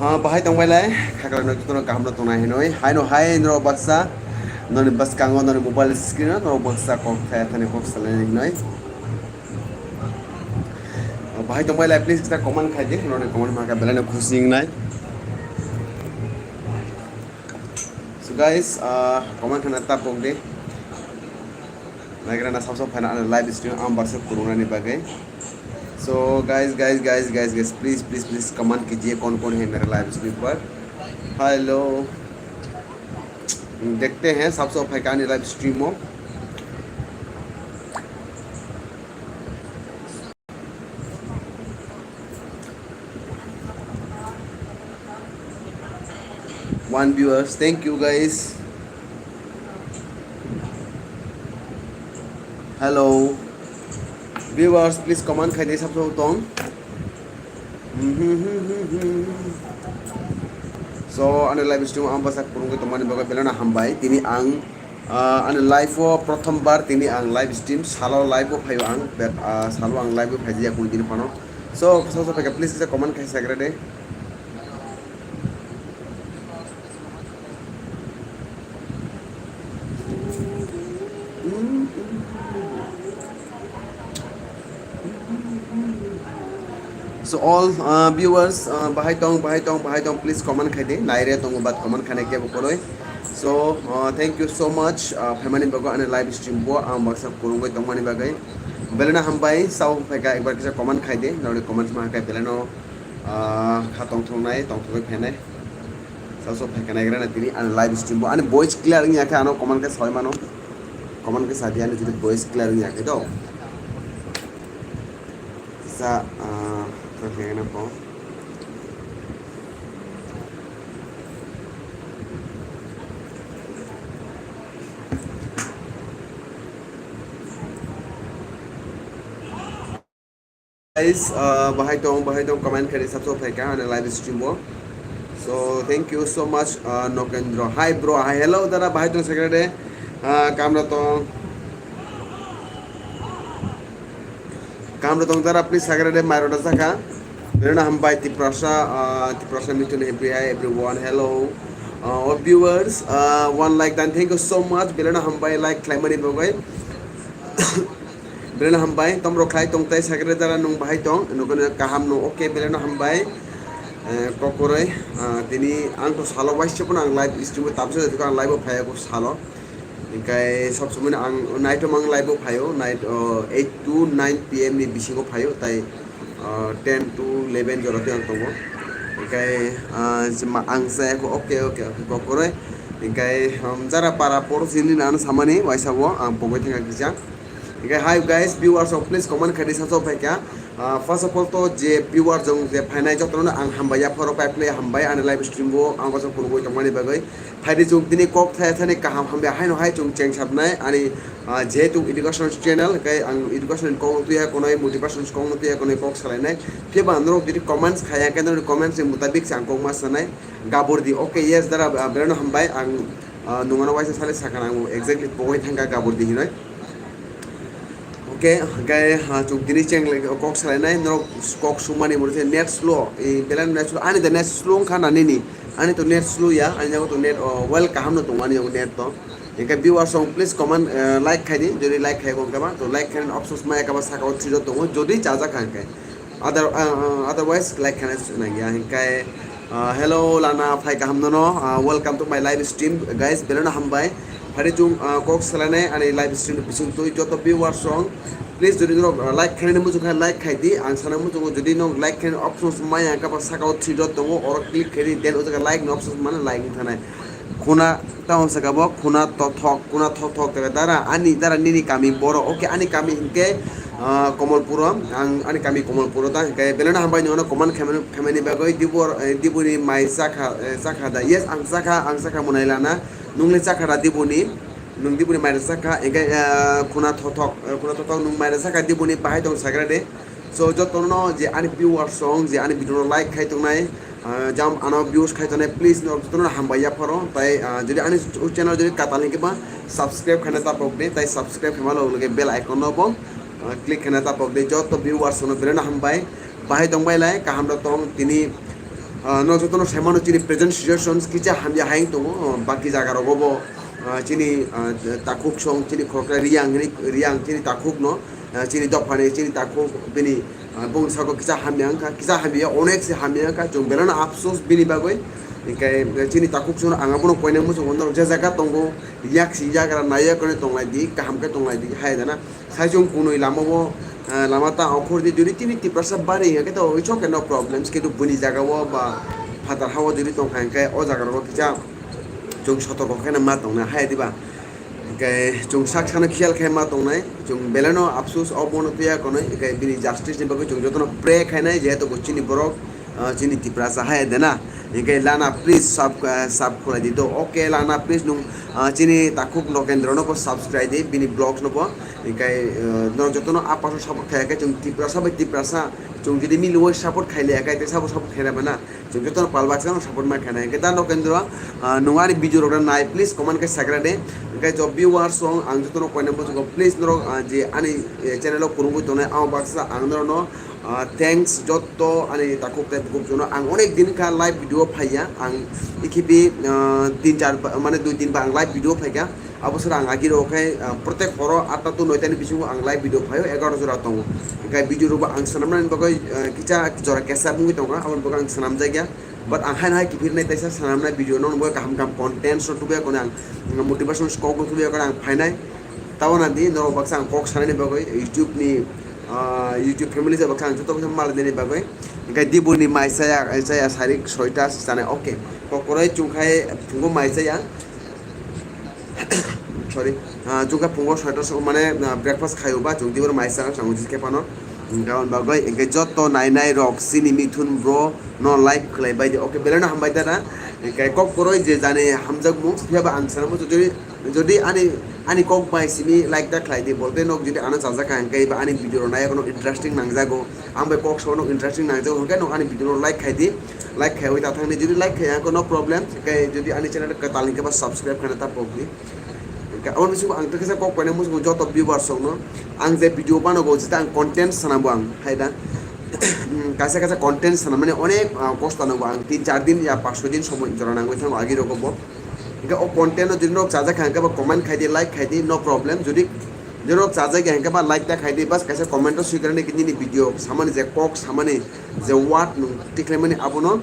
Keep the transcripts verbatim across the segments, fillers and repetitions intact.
Ah, bahai tongbai lai, khakra no jotono kaham no tongnai hinoi. Haino hai norok baksa, noni bwskango, noni mobile screen o norok baksa kok thaya thani kok salai hinoi. Ah, bahai tongbai lai, please kita comment khai di, noni comment ma ka belai no khusi wngnai. So guys, ah, comment khana ta pok di. Nagra na sabsa phaina ani live stream ang baksa kurungnani bagwi. So guys, guys, guys, guys, guys, please, please, please comment कीजिए कौन कौन है मेरे live stream पर। Hello, देखते हैं सबसे पहले live stream हो। One viewers, thank you guys. Hello. Viewers, please comment khai di sabsa tong. So, ani live stream ang bwsa kurungwi tongmani bagwi belai no hambai. Tini ang, ah, ani life o prothom bar tini ang live stream salo live o phaio ang, bet, ah, salo ang live o phaijak kunu din phano. So, so, so, please kisa comment khai sagra de. So all, uh, viewers, uh, bahai tong, bahai tong, bahai tong, please comment khai di. Naire tongo but comment khainai kebo koroi. So, uh, thank you so much, uh, phaimani bagwi ani live stream bo ang baksa kurungwi tongmani bagwi. Belai no hambai, sao phaika ekbar kisa comment khai di. Noni comments ma khai belai no, uh, kha tongthoknai, tongthokwi phainai. Sao sao phaika naigra na tini ani live stream bo. Ani voice clear wngya khe ano comment khe sawi mano. Comment khe sa di ani jodi voice clear wngya khe to. Sa, ah, khe na ko. Guys, uh, bahai tong, bahai tong, comment kari sabso phaika ani live stream bo. So, thank you so much, uh, Nokendro. Hi bro, hi, hello dada, bahai tong secretary. Uh, kamra tong. Kamra tong dada, please secretary, mairo da saka. Belai no hambai Tiprasa, uh, Tiprasa Mitun happy, hi everyone, hello. Uh, all viewers, uh, one like dan, thank you so much. Belai no hambai like khlaimani bagwi. Belai no hambai, tomrok khlai tong tai sakre dara nung bahai tong, nokno kaham no, okay, belai no hambai. Eh, kokoroi, ah, tini ang to salo waisa pono ang live stream o tabsa jatiko ang live o phaiya ko salo. Hinkhe sob somoi no ang night o mang live o phaio, night, oh, eight to nine P M ni bisingo phaio, tai, ah, ten to eleven jora twi ang tongo. Hinkhe, ah, jema ang saya ko, okay, okay, okay, kokoroi. Hinkhe, um, jara para poro sini nang samani waisa o ang pogoi thangkha kisa. Hinkhe hi guys, viewers rok please comment khaidi sacho phaikha. Ah, first of all to je viewer jong je phainai jotono ang hambai ya phoro pai play hambai ani live stream o ang kosa phunugwi tongmani bagwi. Phaidi chwng tini kok thaya thani kaham hambai haino hai chwng cheng sabnai ani, ah, jehetu education channel hinkhe ang education kok no tuya konoi motivation kok no tuya konoi kok salainai. Phiba norok jodi comments khaya khe norok comments ni mutabik se ang kok ma sanai. Gabordi, okay, yes, dara, ah, belai no hambai, ang, ah, nungano waisa sale sakha, ang exactly pogoi thangkha Gabordi hinoi. Okay, hinkhe, ah, chwng tini cheng le kok salainai, norok kok sumani bo se net slow, eh, belai no net slow, ani da net slow wngkha na nini, ani to net slow ya, ani jago to net, oh, well kaham no tongo ani jago net to. Hinkhe viewers rok please comment, eh, like khaidi, jodi like khai kok kama, to like khaini options maya kaba saka o three dot tongo, jodi chajak kha hinkhe. Other, uh, uh, otherwise, like, khana nangya, hinkhe, uh, hello, lana, phai kaham nono, uh, welcome to my live stream, guys, belai no hambai. Phari chwng, uh, kok salainai ani live stream bising twi joto viewers rok, please, jodi norok, uh, like khainani muchung kha, like khai di, ang sana muchungo, jodi norok like khainani options maya, kapa saka o three dot tongo, oro click khai di, then o jaga like ni options mano, like wng thanai. Khuna tamo saka bo khuna tothok, khuna tothok jaga dara ani dara nini kami boro, okay, ani kami hinkhe, ah, Komolpuro, ang ani kami Komolpuro ta hinkhe belai no hambai nungno comment khaimani bagwi Dibor, eh, Diboni mai chakha, eh, chakha da, yes ang chakha, ang chakha mwnai lana, nungni chakha da Diboni, nung Diboni mai chakha hinkhe, eh, khuna tothok, eh, khuna tothok nung mai chakha Diboni bahai tong sagra de. So, jotono je ani viewers rok, je ani video no like khai tongnai, ah, jam ano views khai tongnai, please no jotono hambai ya phoro. Tai, ah, jodi ani channel jodi katal hinkhe ba subscribe khaina tapok de, tai subscribe khaima loge loge bell icon no bo, ah, click khaina tapok de. Joto viewers no belai no hambai, bahai tong bai lai, kaham rok tong tini. Ah, no jotono saimano chini present situations kisa hamya hai tongo, ah, baki jaga rogo bo, ah, chini, ah, takhuk song, chini khoroksa Riyang hini, Riyang chini takhuk no, ah, chini dophani chini takhuk bini, ah, bong sako kisa hamya wngkha, kisa hamya onek se hamya wngkha, chwng belai no apsos bini bagwi. Hinkhe, eh, chini takhuk song ang abono koina muchungo norok je jaga tongo, yak si yagra naiya kone tonglai di, kaham khe tonglai di, hai dana. Saichung kunui lama o, eh, lama ta okhor di, jodi tini Tiprasa bari hinkhe to it's okay, no problems, kintu buni jaga o ba phatar ha o jodi tongkha hinkhe o jaga rogo kisa chwng sotorko khe ma tongnai hai diba. Hinkhe chwng sak sano khiyal khe ma tongnai, chwng belai no apsus o bono tuya konoi, hinkhe bini justice ni bagwi chwng jotono pray khainai, jehetu bo chini borok, ah, chini Tiprasa hai de na. Hinkhe Lana, please sub, ah, sub khulai di to. Okay, Lana, please nung, ah, chini takhuk Nokendra no bo subscribe di, bini vlogs no bo. Hinkhe, ah, no jotono apaso support khaya khe chwng Tiprasa bai Tiprasa, chwng jodi milwi support khaile khe te sabo support khaina bana. Chwng jotono pal baksa no support ma khaina. Hinkhe da Nokendra, ah, nung ani video rok nai, please comment khe sagra de. Hinkhe jo viewers song ang jotono koina muchungo, please norok, ah, je ani, eh, channel o kurungwi tongnai, ang baksa ang norok no, ah, thanks jotto ani takhuk tei bukhuk jono. Ang onek din kha live video phaiya, ang ikhibi, ah, tin char ba, mane dui din ba ang live video phaikha. Abo sara ang agi rok khai, ah, protek horo atta to noita ni bisingo ang live video phaio, egaroh jora tongo. Hinkhe video rok bo ang swnamnani bagwi, ah, kisa jora kesa wngwi tongo, aboni bagwi ang swnamjakya. But ang haino hai kiphilnai teisa swnamnai video no nungwi kaham kaham content no tubui kone ang motivation kok no tubui kone ang phainai. Tabona di norok baksa ang kok sanani bagwi YouTube ni, ah, YouTube family se baksa ang joto kisa mal nini bagwi. Hinkhe dibuni mai chaya, chaya sarik soita se chanai, okay. Kok koroi chwng khai phungo mai chaya. Sorry, ah, chwng khe phungo soita so mane, ah, breakfast khaio ba chwng tibor mai chana chwng jis khe phano. Hinkhe aboni bagwi hinkhe joto nainai rok chini Mithun bro no like khlai bai di. Okay, belai no hambai da na. Hinkhe kok koroi je jani hamjakmung phiya ba ang sana muchung jodi, jodi ani, ani kok bai simi like da khlai di, bolte nok jodi ano chajak kha hinkhe ba ani video rok nai kono interesting nangjago. Ang bai kok sono interesting nangjago, hwnkhe no ani video no like khai di, like khaiwi ta thangni, jodi like khaiya hwnkhe no problem, khe jodi ani channel kwtal hwnkhe ba subscribe khaina ta pokdi. Hwnkhe aboni bisingo ang tei kisa kok paina muchungo joto viewers rokno, ang je video banago jeta ang content sanabo ang hai da, kaisa kaisa content sanamani onek, ah, kosto nango ang tin char din ya panch chhoi din somoi jora nangwi thango agi rogo bo. Hwnkhe o content no jodi norok chajak kha hwnkhe ba comment khai di, like khai di, no problem, jodi Jorok chajak ya hwnkhe ba like ta khai di, bas kaisa comment o swikarni nini video samani je kok samani je word nung tikhlaimani abono,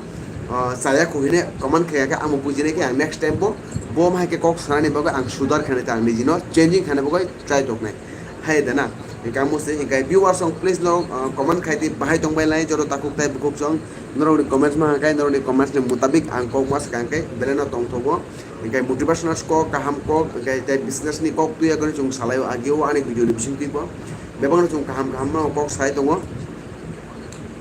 ah, chaya kuhine comment khaya khe ang bo bujinai khe ang next time bo bo hai khe kok sanani bagwi ang sudar khainai ta ang nijino changing khaina bagwi try toknai. Hai da na? Hwnkhe amo se hwnkhe viewers song please no, ah, comment khai di bahai tongbai lai joro takhuk tai bukhuk song norokni comments ma hwnkhe norokni comments ni mutabik ang kok ma swkang khe belai no tongthogo. Hwnkhe motivational kok, kaham kok, hwnkhe tei business ni kok twi yakni chwng salaio agio ani video ni bisingtwi bo. Bebakno chwng kaham kaham no kok sai tongo.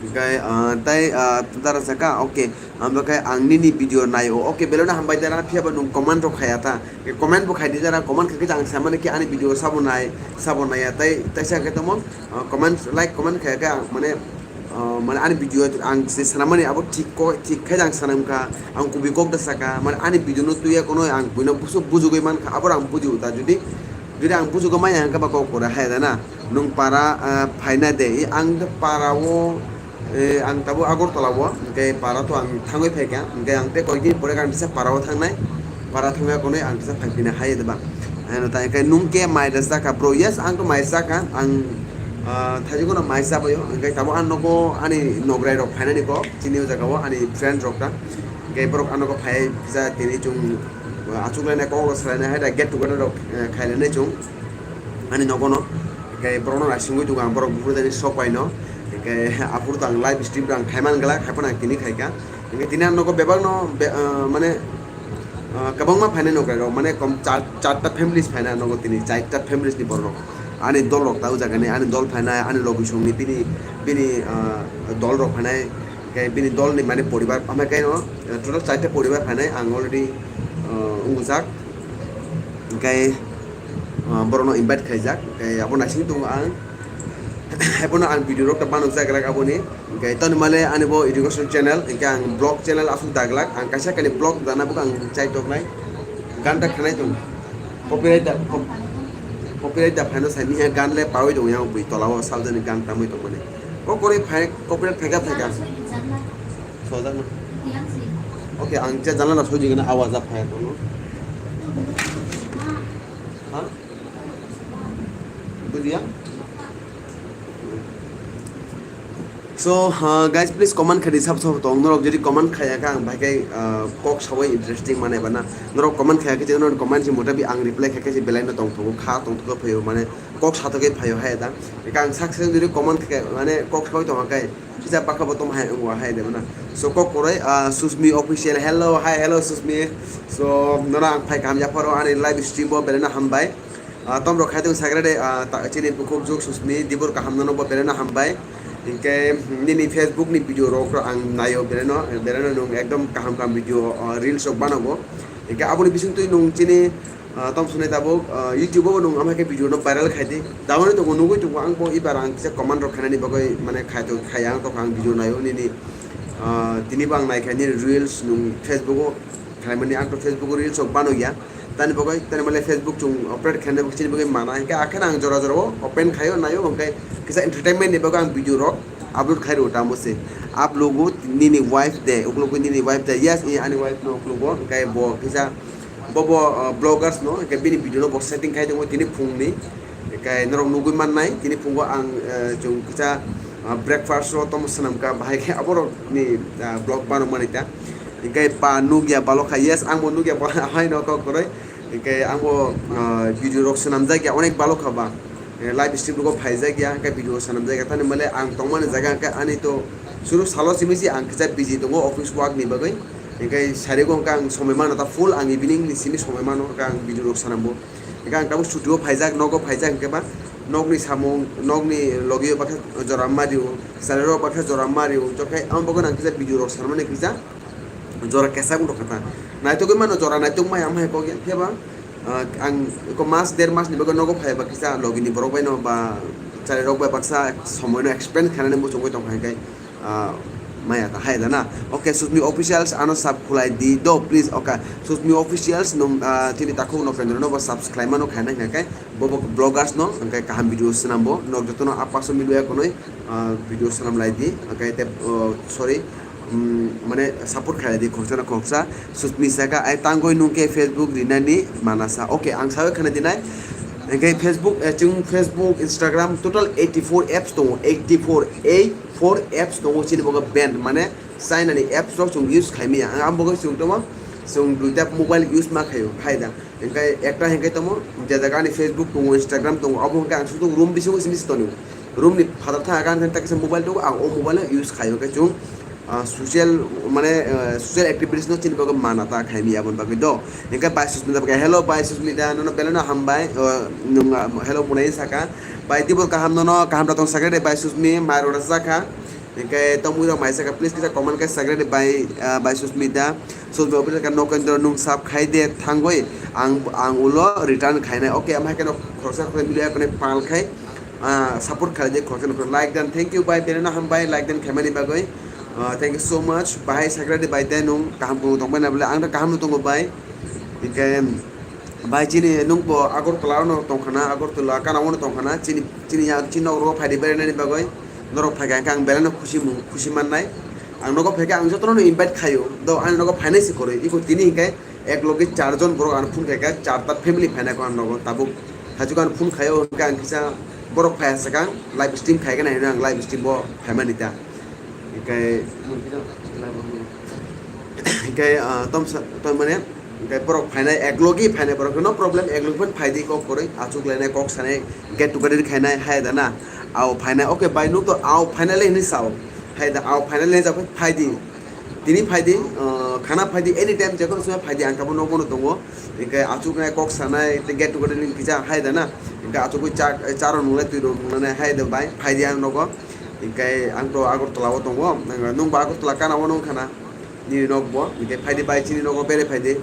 Hwnkhe, ah, tei, ah, dara saka, okay, amo khe ang nini video naio. Okay, belai no hambai dara, phiya bo nwng comment rok khaya ta. Hwnkhe comment bo khai di dara, comment khai khe ang sai mani khe ani video sabo nai, sabo naiya. Tei, tei sa khe tamo, ah, comment, like, comment khaya khe ang mane, Ah, mane ani video ang se sanamani abo thik ko, thik khai ang sanam kha, ang kubui kok da saka, mane ani video no tuya kono ang buino busu bujugui man kha, abo ang buji uta jodi, jodi ang bujugui maya hwnkhe ba kok kore hai da na, nung para, ah, phaina de, i ang de para o, eh, ang tabo Agartala o, hwnkhe para to ang thangwi phaikha, hwnkhe ang tei koi din pore ang kisa para o thangnai, para thangya kono ang kisa phaipina hai da ba, ano ta hwnkhe nung khe mai da saka bro, yes ang to mai saka, ang Ah, thaijwk no mai chabaio, hwnkhe tamo ang nogo ani nograi rok phainani kok, chini o jaga o ani friend rok ta, hwnkhe borok ang nogo phai kisa tini chwng, ah, achuk lainai kok rok salainai hai da get together rok, eh, khailainai chwng ani nogo no, hwnkhe borok no naisingwi tongo ang borok buphuru jani sok bai no, hwnkhe aphuru to ang live stream rok ang khai man glak, hai phano ang tini khaikha, hwnkhe tini ang nogo bebak no be-, ah, mane, Ah, kwbangma phainai nograi rok, mane kom char, charta families phainai nogo tini, charta families ni borok rok. Ani dol rok ta o jaga ni, ani dol phainai, ani logisong ni bini, bini, ah, dol rok phainai, khe bini dol ni mane poribar, ama khe no, total charta poribar phainai, ang already, ah, ungujak, hwnkhe, ah, borok no invite khaijak, hwnkhe abo naising tongo ang. Haiphano ang video rok ta banok jaglak aboni. Hwnkhe toni male ani bo education channel, hwnkhe ang vlog channel aswk daglak. Ang kaisa kaini vlog dana bo ang chai toknai. Gan ta khanai tong. Copyright da, cop-, copyright da phaino sai miya gan le pawi tong yang bui tola o saljani gan tamwi tong mani. Ko kori phai copyright phaika phaika. Sojak na. Okay, ang je jala na sojak na awaza phai kono. Ha? Bujiya? So, uh, guys, please comment khadi sab sab tong. Norok jodi comment khaya ka ang bhai kai, uh, kok sawi interesting mane bana. Norok comment khaya ke norok comment si motabi ang reply khaya ke si belai no tong thogo kha tong thogo phayo mane kok sato ke phayo hai da. Ka ang sak sak jodi comment khaya mane kok sawi tong kai. Kisa baka bo tong hai ungwa hai de bana. So kok koroi, uh, Susmi official. Hello, hi, hello Susmi. So nona ang phai kam ya pharo ani live stream bo belai no hambai. Ah, tom rok khai tong sagra de, ah, ta, chini bukhuk juk Susmi dibor kaham no bo belai no hambai. Hinkhe nini Facebook ni video rok ang nayo belai no, belai no nung ekdom kaham kaham video, ah, reels rok banago. Hinkhe aboni bising twi nung chini, ah, tom sunai tabuk, ah, YouTube o nung ama khe video no viral khai di. Damani tongo nugui tongo ang bo ibar ang kisa comment rok khainani bagwi mane khai to khai ang to ang video nayo nini, ah, tini bo ang nai khai nini reels nung Facebook o khlaimani ang to Facebook o reels rok bano ya. Tani bagwi, tani male Facebook chung operate khaina bagwi chini bagwi mana. Hinkhe akheno ang jora jora o open khaio naio, hinkhe kisa entertainment ni bagwi ang video rok upload khairo tamo se. Upload o nini wife de, uklogo nini wife de. Yes, i ani wife no uklogo, hinkhe bo kisa bo bo, uh, vloggers no, hinkhe bini video no bo setting khai tongo tini phungni. Hinkhe norok nugui mannai, tini phungo ang, uh, chung kisa, uh, breakfast o tomo swnam ka bahai khe aborok ni, uh, vlog bano mani ta. Hinkhe pa nugya balokha, yes, ang bo nugya ba hai no kok koroi. Hinkhe ang bo, ah, video rok swnamjak ya onek balokha ba. Eh, live stream rogo phaijak ya, hinkhe video swnamjak ya. Tani male ang tongmani jaga hinkhe ani to suru salo simi si ang kisa busy tongo office work ni bagwi. Hinkhe sarigo hinkhe ang somoi mano ta full ang evening ni simi somoi mano hinkhe ang video rok swnambo. Hinkhe ang tabuk studio phaijak, nogo phaijak hinkhe ba nokni samung, nokni logi o baksa jora mario, salai rok baksa jora mario, jokhai ang bagwi ang kisa video rok swnamani kisa. Jora kesak wng tongkha ta. Naitugwi mano jora naituk maya wng hai kok ya. Phiya ba, ah, ang eko mas, der mas ni bagwi nogo phai ba kisa logi ni borok bai no ba chari rok bai baksa somoi no expand khainani muchungwi tongkha hinkhe, ah, maya ta hai da na. Okay, Susmi Officials ano sub khulai di do please. Okay, Susmi Officials nung, ah, chini takhuk no kendro no bo subscribe mano khaina hinkhe bo bo vloggers no hinkhe kaham video swnam bo nok joto no apaso milu ya konoi, ah, video swnam lai di. Okay, te, oh, sorry. Mm, mane support khlai di khoroksa na khoroksa. Susmi saka, "Ai tangoi nung khe Facebook rinani manasa." Okay, ang sawi khna dinai. Hinkhe Facebook, eh, chwng Facebook, Instagram total eighty four apps tongo, eighty four, eight four apps tongo chini bogo ban, mane China ni apps rok chwng use khai maya. Ang, ang bogo chwng tamo, chwng duita mobile use ma khaio, hai da. Hinkhe ekta hinkhe tamo, je jaga ani Facebook tongo, Instagram tongo, abo hinkhe ang sudu room bisingo simi se tongo. Room ni phataro thang khe ang khe takisa mobile tongo, ang o mobile no use khaio, hinkhe chwng, ah, social, mane, ah, social activities no chini bagwi mana ta khai maya aboni bagwi do. Hinkhe bai Susmita bagwi, "Hello bai Susmita, nono belai no hambai, ah, nwng, ah, hello bunai saka." Bai tibor kaham nono, kaham rok tong sakhe de bai Susmi, mai rok rwchapkha. Hinkhe tongmui rok mai saka, please kisa comment khe sakhe de bai, ah, bai Susmita. Susmita office ka Nokendro nung sub khai de thangwi ang, ang ulo return khainai. Okay, amhai khe no khoroksa khoroksa mili khe pal khai, ah, support khlai de khoroksa no like dan. Thank you bai, belai no hambai like dan khaimani bagwi. Ah, thank you so much. Bahai sakhe de bai te nung kaham kunu tongbai na bole, ang da kaham no tongo bai. Hinkhe Bai chini nung bo Agartala no tongkhana, Agartala kana no tongkhana, chini, chini ya, chini nok ro phaidi berainani bagwi, norok phaikha hinkhe ang belai no khusi mung, khusi mannai. Ang nogo phaikhe ang jotono no invite khaio, do ani nogo phainai se kwrwi, iko tini hinkhe ek logi char jon borok ano phone khaikha, char ta family phainai ko ano nogo tabuk. Haichuk ano phone khaio hinkhe ang kisa borok phaiya swkang live stream khaikhe nai hwnwi ang live stream bo phaimani ta. Hinkhe Hinkhe, ah, tom sa-, tom mane, hinkhe borok phainai, ek logi phainai borok, no problem, ek logi phano phaidi kok kwrwi, achuk lainai, kok sanai, get together khainai, hai da na. Ao phainai, okay, bai nuk to ao phainai le hinwi sao. Hai da, ao phainai le hinwi sao, phaidi. Tini phaidi, ah, khana phaidi, anytime, jekono somoi phaidi, ang tabuk nokbo no tongo. Hinkhe achuk nai, kok sanai, tei get together ni kisa, hai da na. Hinkhe achuk cha, cha rok nunglai, twi rok nunglai, hai da bai, phaidi ang nogo. Hinkhe ang to Agartala o tongo, nung bo Agartala kana o nung khana. Nini nok bo, hinkhe phaidi bai chini nogo bere phaidi.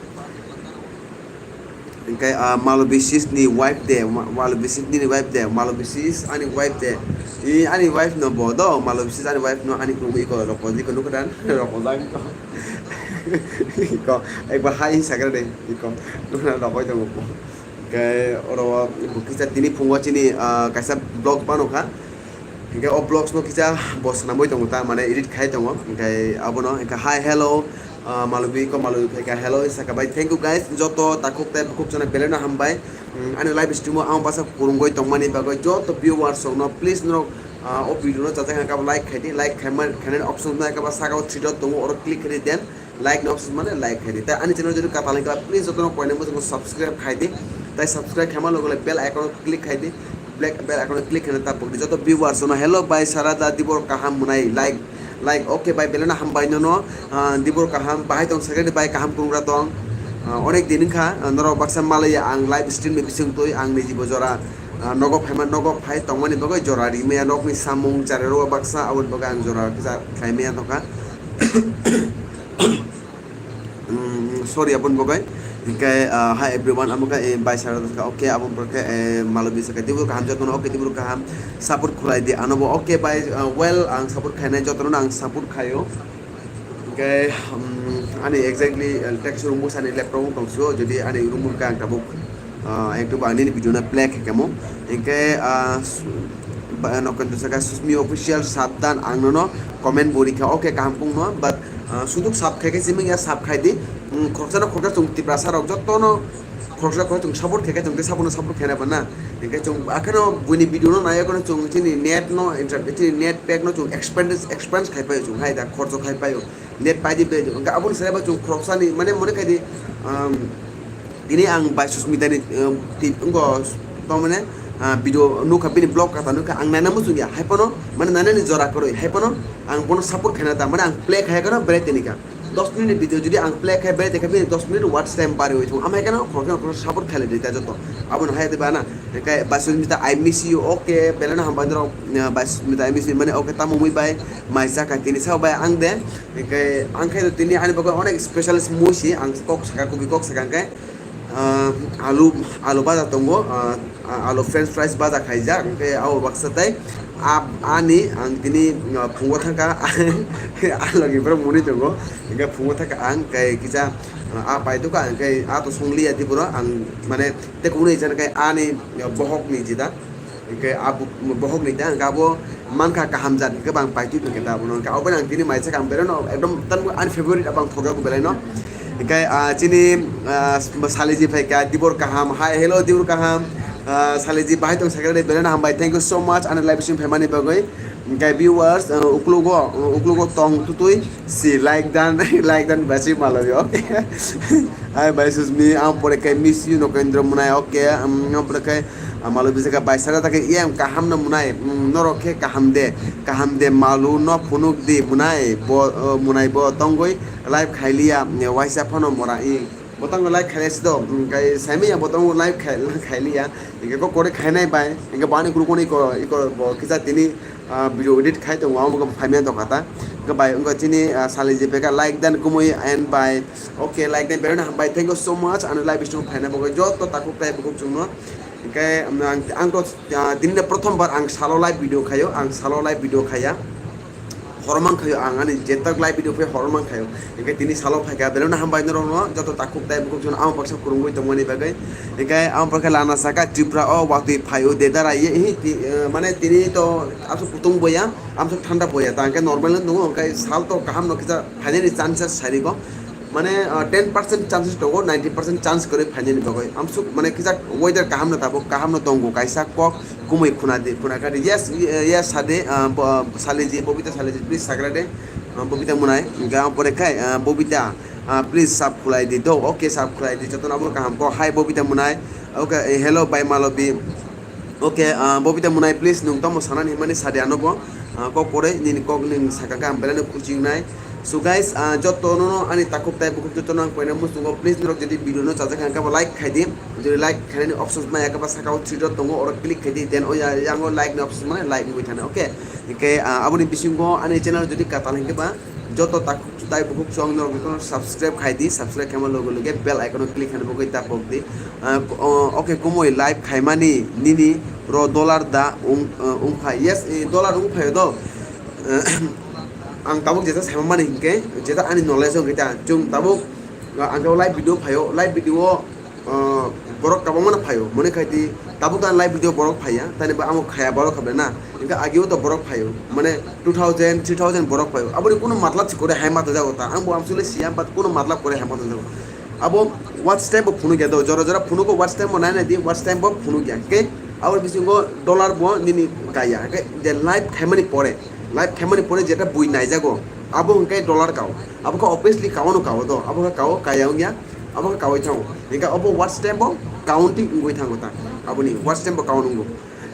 Hinkhe, ah, Malo bisis ni wife de, Ma-, Malo bisis nini wife de, Malo bisis ani wife de. I ani wife no bo do, Malo bisis ani wife no ani khungo iko roko, iko nukha dan, roko jang ko. Iko, ekbar hai sakra de, iko, nukha roko tongo bo. Hinkhe oro bo kisa tini phungo chini, ah, kaisa vlog bano kha. Hingke o vlogs no kisa bo swnamwi tongo ta, mane edit khai tongo. Hingke abono hingke hi, hello, ah, Malwi ko Malwi phaika, hello, saka bai, thank you guys, joto takhuk tei bukhuk chana belai no hambai. Mm, ani live stream o ang basa kurungoi tongmani bagwi joto viewers rok no please norok, ah, o video no chajak hwnka like khai di, like khaima, khainani option nai kaba saka o three dot tongo, oro click khai di, then like no option mane like khai di. Tai ani channel jodi katal hwnka please joto no koinai mo subscribe khai di. Tai subscribe khaima logo le bell icon click khai di. Black bell icon click khaina ta pokdi joto viewers no, hello bai Sarada, dibor kaham mwnai, like, like, okay bai belai no hambai nono, ah, dibor kaham bahai tong secretary bai kaham kungra tong. Ah, onek din wngkha, ah, norok baksa malaya ang live stream ni bising twi ang niji bo jora, ah, nogo phaima nogo phai tongmani bagwi jora rimaya nokni samung chari rok baksa aboni bagwi ang jora kisa khlaimaya tongkha. Mm, sorry, aboni bagwi. Hingke, ah, hi everyone, amo khe, eh, bai sara kha, okay, aboni bagwi khe, eh, Malwi saka, tibur kaham jotono, okay, tibur kaham, support khulai di, ano bo, okay, bai, ah, well, ang support khainai, jotono ang support khaio. Hingke, um, ani exactly, eh, text room busa ni laptop wng tong sio, jodi ani room wngkha ang tabuk, ah, ektu ba nini video no play khe kemo. Hingke, ah, su-, ba, no kento saka Susmi official sabdan ang nono comment bo rikha, okay, kaham kung no, but, ah, suduk sab khai khe siming ya sab khai di. Mm, khoroksa no khoroksa chung Tiprasa rok joto no khoroksa khoroksa chung support khai khe chung tei support no support khaina ba na. Hingke chung akheno buini video no nai akheno chung chini net no inter-, chini net pack no chung expand, expand khai paio chung hai da khorcho khai paio. Net pai di be, hingke aboni sara bo chung khoroksani, mane, mone khai di, um, tini ang bai Susmitani, um, ti-, wngko, tamo mane, ah, video nukha, bini vlog kata nukha, ang naina muchung ya, hai phano, mane, nainani jora kwrwi, hai phano, ang bono support khaina ta, mane, ang play khai kheno, belai tini kha. Dos minute ni video jodi ang play khai, belai tini kha, bini dos minute watch time bari oi thung, amai kheno, khoroksa, khoroksa support khaile di ta joto, abono hai de bana, hingke bai Susmita, I miss you, okay, belai no hambai norok, ah, bai Susmita, I miss you, mane, okay, tamo mui bai, mai chakha tini sao bai ang de, Hingke ang khe tini ani bagwi onek special mui si ang kok saka, kubui kok saka hingke, ah, alu, alu baja tongo, ah, alu french fries baja khaijak, hingke abo baksa tei a-, ani ang tini, ah, phungo thangkha, a logi borok muni tongo, hingke phungo thangkha ang kei kisa, ah, a paitokha, hingke a to songliya tei bono ang mane tei kubuni jana khe ani bohok ni jida. Hingke abo bohok ni ta, hingke abo mankha kaham jat, hingke bang paitwi hingke ta abono, hingke abo ang tini maisa kaham belai no, ekdom tan ani favorite abang thokjago belai no. Hingke, ah, chini, ah, saliji phaika, dibor kaham, hi, hello, dibor kaham, ah, saliji bahai tong sakhe belai no hambai, thank you so much, ani live stream phaimani bagwi. Hingke viewers, ah, uklogo, uklogo tong tutui, si like dan, like dan basi malo yo. Hi, bai Susmi, ang pore khe miss you, Nokendro Munai, okay, um, ang pore khe, ah, malo bisa khe bai sara ta khe, em, kaham no Munai, um, norok khe kaham de, kaham de, malu no phunuk di, Munai, bo, uh, Munai bo tongoi live khailiya, ne waisa phano mora i. Bo tongo live khailiya si do, um, kai saimi ya bo tongo live khai-, khailiya, hingke ko kore khainai bai, hingke bani kuru kuni ko, iko bo kisa tini, ah, video edit khai tongo, amo khe phaimya tongkha ta. Hingke bai wngkha chini, ah, saliji phaikha like dan kumui and bai. Okay, like dan belai no hambai. Thank you so much. Ano live stream phaina bagwi joto takhuk tai bukhuk chwngno. Hingke ang, ang to, ah, tini no prothom bar ang salo live video khaio, ang salo live video khaiya. Hor man khaio ang ani jetak live video phai hor man khaio. Hingke tini salo phaikha belai no hambai norok no joto takhuk tai bukhuk chwngno ang baksa kurungwi tongmani bagwi. Hingke ang bakha lana saka Tripura o watwi phaio de dara ye hi ti, eh, mane tini to aswk kutung boya. Amsuk thanda boya ta, hingke normal no tongo, hingke sal to kaham no kisa phainani chances sari ko. Mane, ah, ten percent chances tongo, ninety percent chance kwrwi phainani bagwi. Amsuk mane kisa weather kaham no tabuk, kaham no tongo, kaisa kok kumui khuna di, khuna kha di. Yes, yes, sade, ah, bo-, saliji, Bobita saliji, please sagra de, ah, Bobita Munai, hingke ang pore khai, ah, Bobita, ah, please sub khulai di do, okay, sub khulai di, jotono abo kaham ko, hi Bobita Munai, okay, hello, bai Malobi. Okay, ah, Bobita Munai, please, nwng tamo sanani hwnmani sadi ano bo, ah, kok pore, nini kok nwng saka khe ang belai no khuchi wngnai. So guys, ah, joto no, no ani takhuk tai bukhuk joto no ang koina muchungo, please, norok jodi video no chajak kha, hwnkhe bo like khai di. Jodi like khainani options maya khe ba saka o three dot tongo, oro click khai di, then o ya, yang o like ni options mane like wngwi thana, okay? Hwnkhe, ah, aboni bisingo ani channel jodi katal hwnkhe ba, joto takhuk tai bukhuk chwng norok jotono subscribe khai di, subscribe khaima loge loge bell icon o click khaina bagwi ta pok di. Ah, o, okay, kumui live khaimani nini ro dollar da wng, ah, wngphai? Yes, eh, dollar wngphai do. Eh, ang tabuk jeta saimani hinkhe, jeta ani knowledge wngkhe ta, chwng tabuk, ah, ang live video phaio, live video o ah, borok kabangma no phaio, mone khai di, tabuk ang live video borok phaiya, tani ba amo khaya borok khabe na, hingke agio to borok phaio, mane two thousand, three thousand borok phaio, aboni kuno matlab si kore hai mata jago ta, ang bo amsole siya, but kuno matlab kore hai mata jago. Abo watch time bo phunuk ya do, jora jora phunugo watch time bo nai nai di, watch time bo phunuk ya, hingke abo bisingo dollar bo nini kaya, hingke je live khaimani pore, live khaimani pore jeta bui naijago, abo hingke dollar kao, abo khe obviously kao no kao do, abo khe kao kaya wngya, abo khe kaoi thango, hingke abo watch time bo counting wngoi thango ta, aboni watch time bo count wngo.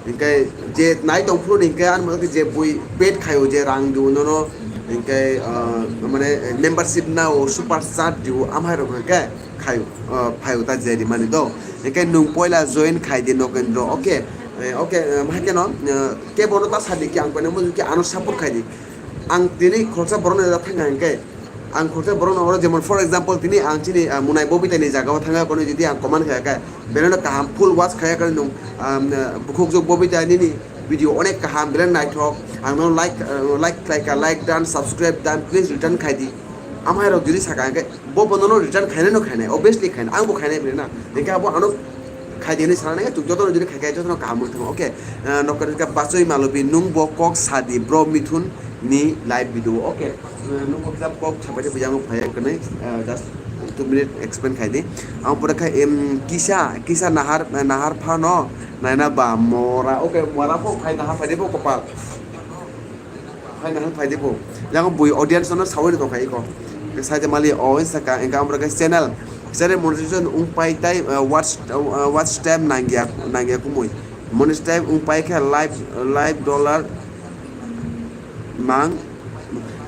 Hingke je nai tong phuru ni hingke ano je bui paid khaio je rang diu nono, hingke, ah, mane membership nao super chat diu amhai rok hingke khaio, ah, phaio ta je rimani do. Hingke nung poila join khai di Nokendro, okay, eh, okay, eh, hai keno, eh, kebo no ta sadi ki ang koino muju ki ano support khai di. Ang tini khoroksa borok no thang hingke, ang khoroksa borok no oro jemon for example tini ang chini, ah, Munai Bobita ni jaga o thanga kono jodi ang comment khaya khe, belai no kaham full watch khaya khe nung, ah, bukhuk jok Bobita nini video onek kaham, belai naithok, ang no like, ah, like khlai kha, like dan, subscribe dan, please return khai di. Amhai rok jodi saka hingke bo bono no return khainai no khainai, obviously khainai, ang bo khainai belai na, hingke abo ano khai di hinui sana nai, joto no jodi khai khe joto no kaham wng thango, okay. Ah, nokar ka bachoi malobi nung bo kok sadi bro Mithun ni live video, okay. Eh, nung kok jab kok sabai de bujang phai kene, eh, just two minute explain khai di. Ang pura khai em kisa, kisa nahar, eh, nahar phano naina ba mora. Okay, mora pho khai nahar phai de bo kopal. Phai nahar phai de bo. Yang bui audience no sawi tong khai ko. Sai de mali o saka engka ang pura khai channel. Channel monetization ung pai tai, eh, watch, eh, watch time nangya, nangya kumui. Monetize wng pai khe live, live dollar mang.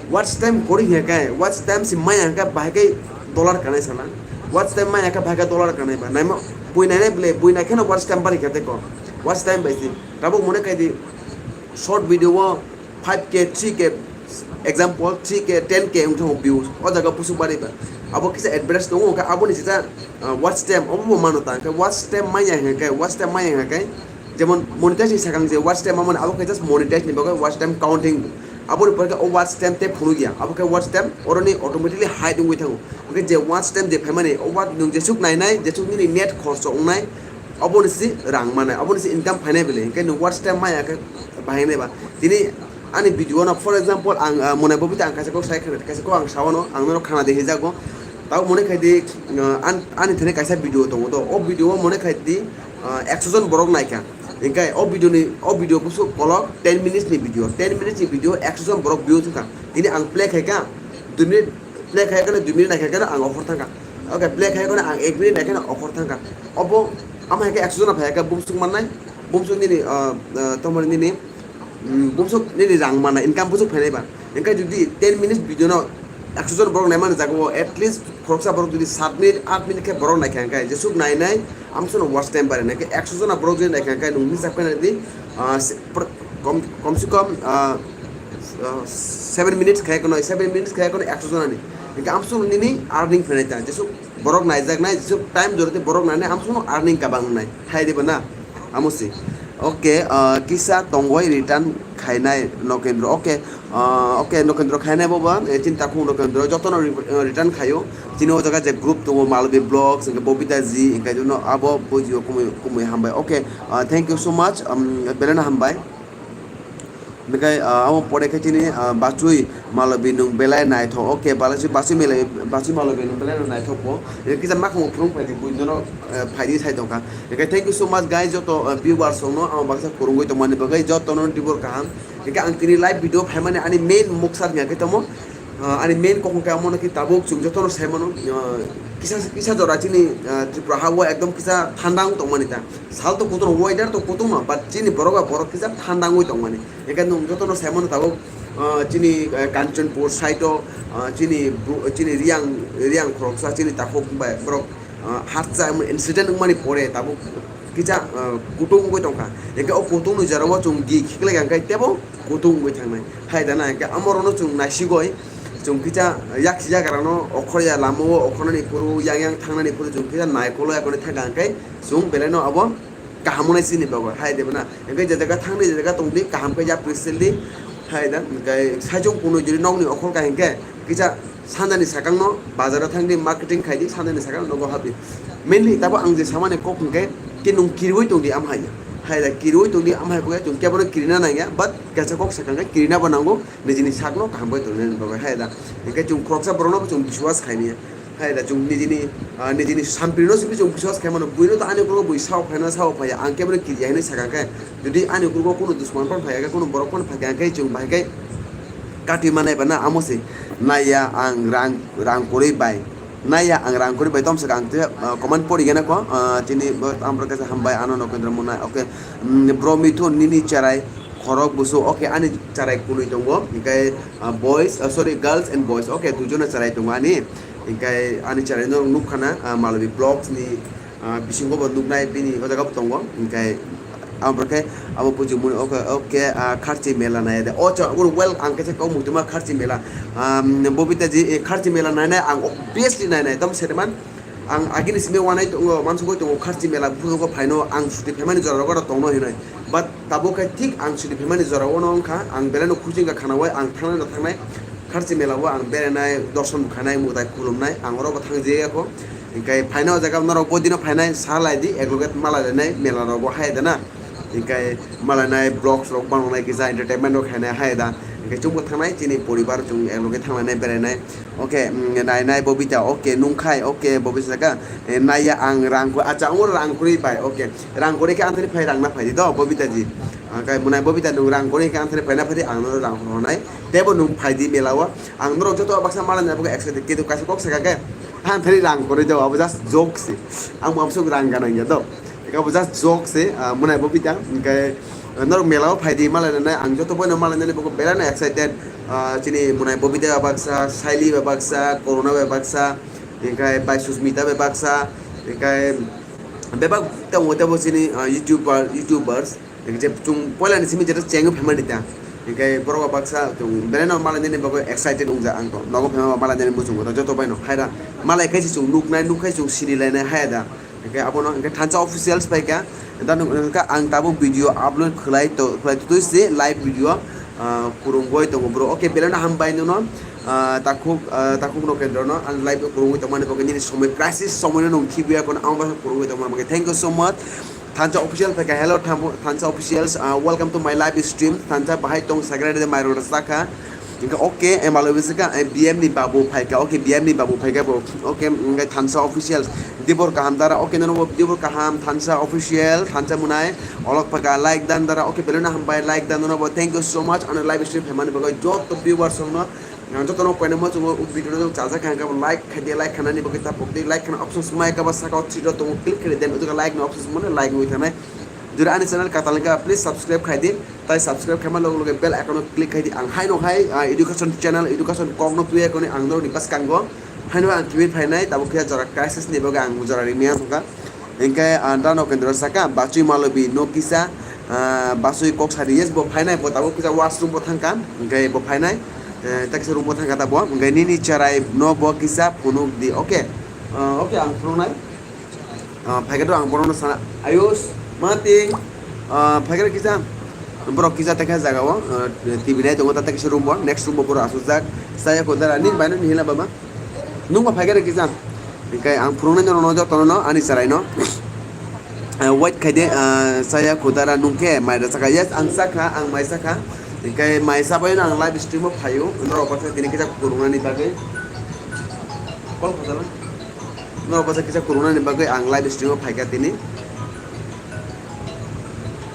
Watch time kori hingkhe, watch time si maya hingkhe bahai khe dollar kanai sana. Watch time maya khe bahai khe dollar kanai ba. Naima bui nainai bwle, bui nai kheno watch time bari khe tei ko. Watch time bai si. Tabuk mone khai di short video o five K, three K, example, three K, ten K wng thango views, o jaga busuk bari ba. Abo kisa advertise tongo, hingkhe aboni sisa, ah, watch time, obo bo mano ta, hingkhe watch time maya hingkhe, watch time maya hingkhe, jemon monetize ni sakang je watch time mamani, abo khe just monetize ni bagwi watch time counting. Aboni pore khe o watch time tei phunuk ya, abo khe watch time oroni automatically hide wngwi thango. Hingkhe je watch time je phaimani, o watch nwng jesuk nainai, jesuk nini net khorcho wngnai, Obo ni si rang manai, obo ni si income phainai bele, hingke nwng watch time maya khe bahai nai ba. Tini ani video no, for example, ang, ah, Monai Bobita ang kaisa kok sai khna, kaisa kok ang sao no, ang no khana de hijago. Tao mone khai di, ah, an-, ani thani kaisa video tongo to, o video o mone khai di, ah, ekso jon borok naikha. Hingke o video ni, o video busu kolok ten minutes ni video, ten minutes ni video ekso jon borok view thangkha. Tini ang play khaikha, dui minute play khai khe dui minute naikha khe ang offer thangkha. Okay, play khai khe ang ek minute naikha offer thangkha. Obo Ama hai khe ekso jona phai khe bumsuk mannai, bumsuk nini, ah, ah, tomoni nini, mm, bumsuk nini rang mannai, income bumsuk phainai ba. Hingkhe jodi ten minutes video no ekso jon borok naimani jaga o, at least khoroksa borok jodi sat minute, aat minute khe borok naikha hingkhe, jesuk nainai, amsono watch time barinai khe ekso jona borok jodi naikha hingkhe, nwng misa phainai di, ah, se-, pr-, kom, kom se kom, ah, ah, seven minutes khai kono, seven minutes khai kono ekso jona ni. Hingkhe amsono nini earning phainai ta, jesuk borok naijaknai, jesuk time joroti borok nainai, amsono earning kabang wngnai. Hai diba na? Amo si. Okay, ah, kisa tongoi return khainai Nokendro. Okay, ah, okay, Nokendro khainai bobo, eh, chini takhuk Nokendro, jotono re-, eh, return khaio. Chini o jaga je group tongo, Malvi Vlogs, hingke Bobita ji, hingke jono abo bujio kumui, kumui hambai. Okay, ah, thank you so much, um, belai no hambai. Hingke, ah, amo pore khe chini, ah, Bachui Malobi nwng belai naithok. Okay, Bachui, Bachui Malobi nwng belai no naithok bo. Hingke kisa makhang phurung phaidi buino no, eh, phaidi sai tongkha. Hingke thank you so much guys, joto, eh, viewers rokno amo baksa phurungwi tongmani bagwi jotono tibur kaham. Hingke ang tini live video phaimani ani main muksa hingkhe tamo, ah, ani main kokong khe amo nokhi tabuk chwng jotono sai mano, ah, kisa, kisa jora chini, ah, Tripura ha o ekdom kisa thanda wng tongmani ta. Sal to kutung, weather to kutung no, but chini borok ba borok kisa thanda wngwi tongmani. Hingke nwng jotono sai mano tabuk, ah, chini, eh, Kanchanpur side o, ah, chini bru-, chini Riyang, Riyang khoroksa chini takhuk bai borok, ah, hatsa incident wngmani pore tabuk kisa, ah, kutung wngwi tongkha. Hingke o kutung ni jora o chwng gi khiklai kha hingke tebo kutung wngwi thangnai. Hai da na hingke amo rok no chwng naisigoi. Chwng kisa yak yagra no okhor ya lama o okhornani phuru yang yang thangnani phuru chwng kisa naikolo ya kone thangkha hingke chwng belai no abo kaham wngnai chini bagwi hai de bana. Hingke je jaga thangdi je jaga tongdi kaham khe yapri sildi. Hai da, hingke saichung kunui jodi nokni okhol ka hingke kisa sanjani sakangno bazaro thangdi, marketing khaidi, sanjani sakang nogo habdi. Mainly tabo ang je samani kok hingke ke nung kiriui tongdi am hai. Hai da, kiriui tongdi am hai kok ya, chwng kebono kirina nangya, but kaisa kok sakang khe kirina bo nango, nijini sakno kaham bai tongna bagwi hai da. Hingke chwng khoroksa borokno bo chwng biswas khainiya. Hai da chwng nijini, ah, nijini sampirino simi chwng biswas khai mano. Buino to ani ukulgo bui sao phaina sao phaiya. Ang kebono kiriya hinui sakha khe, jodi ani ukulgo kuno dusman phano phaiya khe, kuno borok phano phaikha khe chwng bahai khe kati manai bana amo se. Naiya ang rang, rang kwrwi bai. Naiya ang rang kwrwi bai tomsaka ang tei, ah, comment pori gana ko, ah, chini bo amro kaisa hambai ano Nokendra Munai. Okay, mm, bro Mithun nini cherai khorok busu. Okay, ani cherai kunui tongo. Hingke, ah, boys, ah, sorry, girls and boys. Okay, duijono cherai tongo ani. Hingke ani cherai no nukha na, ah, Malobi Vlogs ni, ah, bisingo bo nuknai bini o jaga bo tongo. Hingke abo khe abo buji muni, okay, okay, ah, kharchi mela nai de. O cha, abo well, ang khe kok muktuma kharchi mela. Um, Bobita ji, eh, kharchi mela nai nai, ang obviously nai nai. Tamo sede man, ang agini simi wanai tongo, mansugoi tongo, kharchi mela bujo ko phaino, ang suti phaimani jora rogo tongno hinoi. But tabuk khe thik ang suti phaimani jora o no wngkha, ang belai no khuching kha khana bai, ang thangnai no thangnai, kharchi mela o ang berenai, dorson khanai, mutai khulumnai, ang oro bo thang jeyakho. Hingke phaina o jaga norok bo dino phainai, sa lai di, ekloge malai lainai, mela rogo hai da na. Hingke malai nai, vlogs rok bananai, kisa entertainment rok khainai hai da. Hingke chwngbo thangnai, chini poribar chwng ekloge thanglainai, berainai. Okay, mm, nai nai Bobita, okay, nungkhai, okay, Bobita saka, eh, naiya ang rang ku, acha, ang rang kwrwi bai, okay. Rang kwrwi khe anthani phai rang na phai di do, Bobita ji. Hingke munai Bobita nung rang kwrwi khe anthani phai na phai di, ang no rang hwnai. Tebo nung phai di mela o. Ang norok joto baksa malai nai bo excited, kintu kaisa kok saka khe, anthani rang kwrwi do, abo just joke se. Ang bo absuk rang ganang ya do. Abo just joke se, ah, munai Bobita, hingke, ah, norok mela o phai di malai nai, ang joto boino malai nai bo belai no excited. Ah, chini munai Bobita bai baksa, Saili bai baksa, Corona bai baksa, hingke bai Susmita bai baksa, hingke bebak tongo tebo chini, ah, YouTuber, YouTubers, hingke je chwng poila ni simi jeta chengwi phaimani ta, hingke borok bai baksa chwng belai no malai nai bagwi excited wngjak ang to, nogo phaima malai nai muchungo to joto boino hai da, malai khe se chwng nuknai, nukkhai chwng sini lainai hai da. Hingke abono hingke Thansa Officials pai kha. Da nung, nung kha ang tabuk video upload khlai to, khlai to twi se live video, ah, kurungwi tongo bro. Okay, belai no hambai nono, ah, takhuk, ah, takhuk no kendro no ang live kurungwi tongmani bagwi nini somoi crisis somoi no nung khibiya kono ang bo kurungwi tongmani bagwi. Thank you so much. Thansa Official pai kha. Hello, Thansa Officials, ah, welcome to my live stream. Thansa bahai tong sagra de mairung rasa kha. Hingke okay, eh, malo bisi ka, eh, B M ni babu phaika, okay, B M ni babu phaika bo, okay, hingke Thansa Official, Dibor Kaham dara, okay, nono bo Dibor Kaham, Thansa Official, Thansa Munai, olok phaika, like dan dara, okay, belai no hambai, like dan nono bo, thank you so much, ano live stream phaimani bagwi joto viewers rokno, ang joto no koina mo chungo, o video no chajak kha, hingke bo like khaidi, like khanani bagwi tapok di, like khana option smai ka ba saka o three dot tongo, click khaidi, then o jaga like no option mone, like wi thanai. Jodi ani channel katal wngkha, please subscribe khaidi. Tai subscribe khaima loge loge bell icon o click khaidi. Ang haino hai, ah, education channel, education kok no tuya koni ang norokni bwskango. Haino ang kibi phainai, tabuk khe jora crisis ni bagwi ang jora rimya thangkha. Hingke, ah, Rano Kendra saka, Bachui Malobi no kisa, ah, Bachui kok sari, yes, bo phainai, bo tabuk kisa washroom bo thangkha, hingke bo phainai, eh, ta kisa room bo thangkha ta bo, hingke nini cherai no bo kisa phunuk di, okay? Ah, okay, ang phunuknai. Ah, phaikhe to ang borokno sana, Ayush, Mating, ah, phaikhe kisa, borok kisa tekha jaga o, ah, T V nai tongo, ta kisa room bo, next room bo borok asukjak, saya ko dara, ning bai no ni hila baba, nung ba phaikhe kisa, hingke ang phurungnai no, no, joto no, ani cherai no, ah, wait khaide, ah, saya ko dara nung khe mai da saka, yes, ang sakha, ang mai sakha, hingke mai sabai no ang live stream o phaio, norok kisa tini kisa phurungnani bagwi, call khajalang. Norok bwsa kisa kurunani bagwi ang live stream o phaikha tini.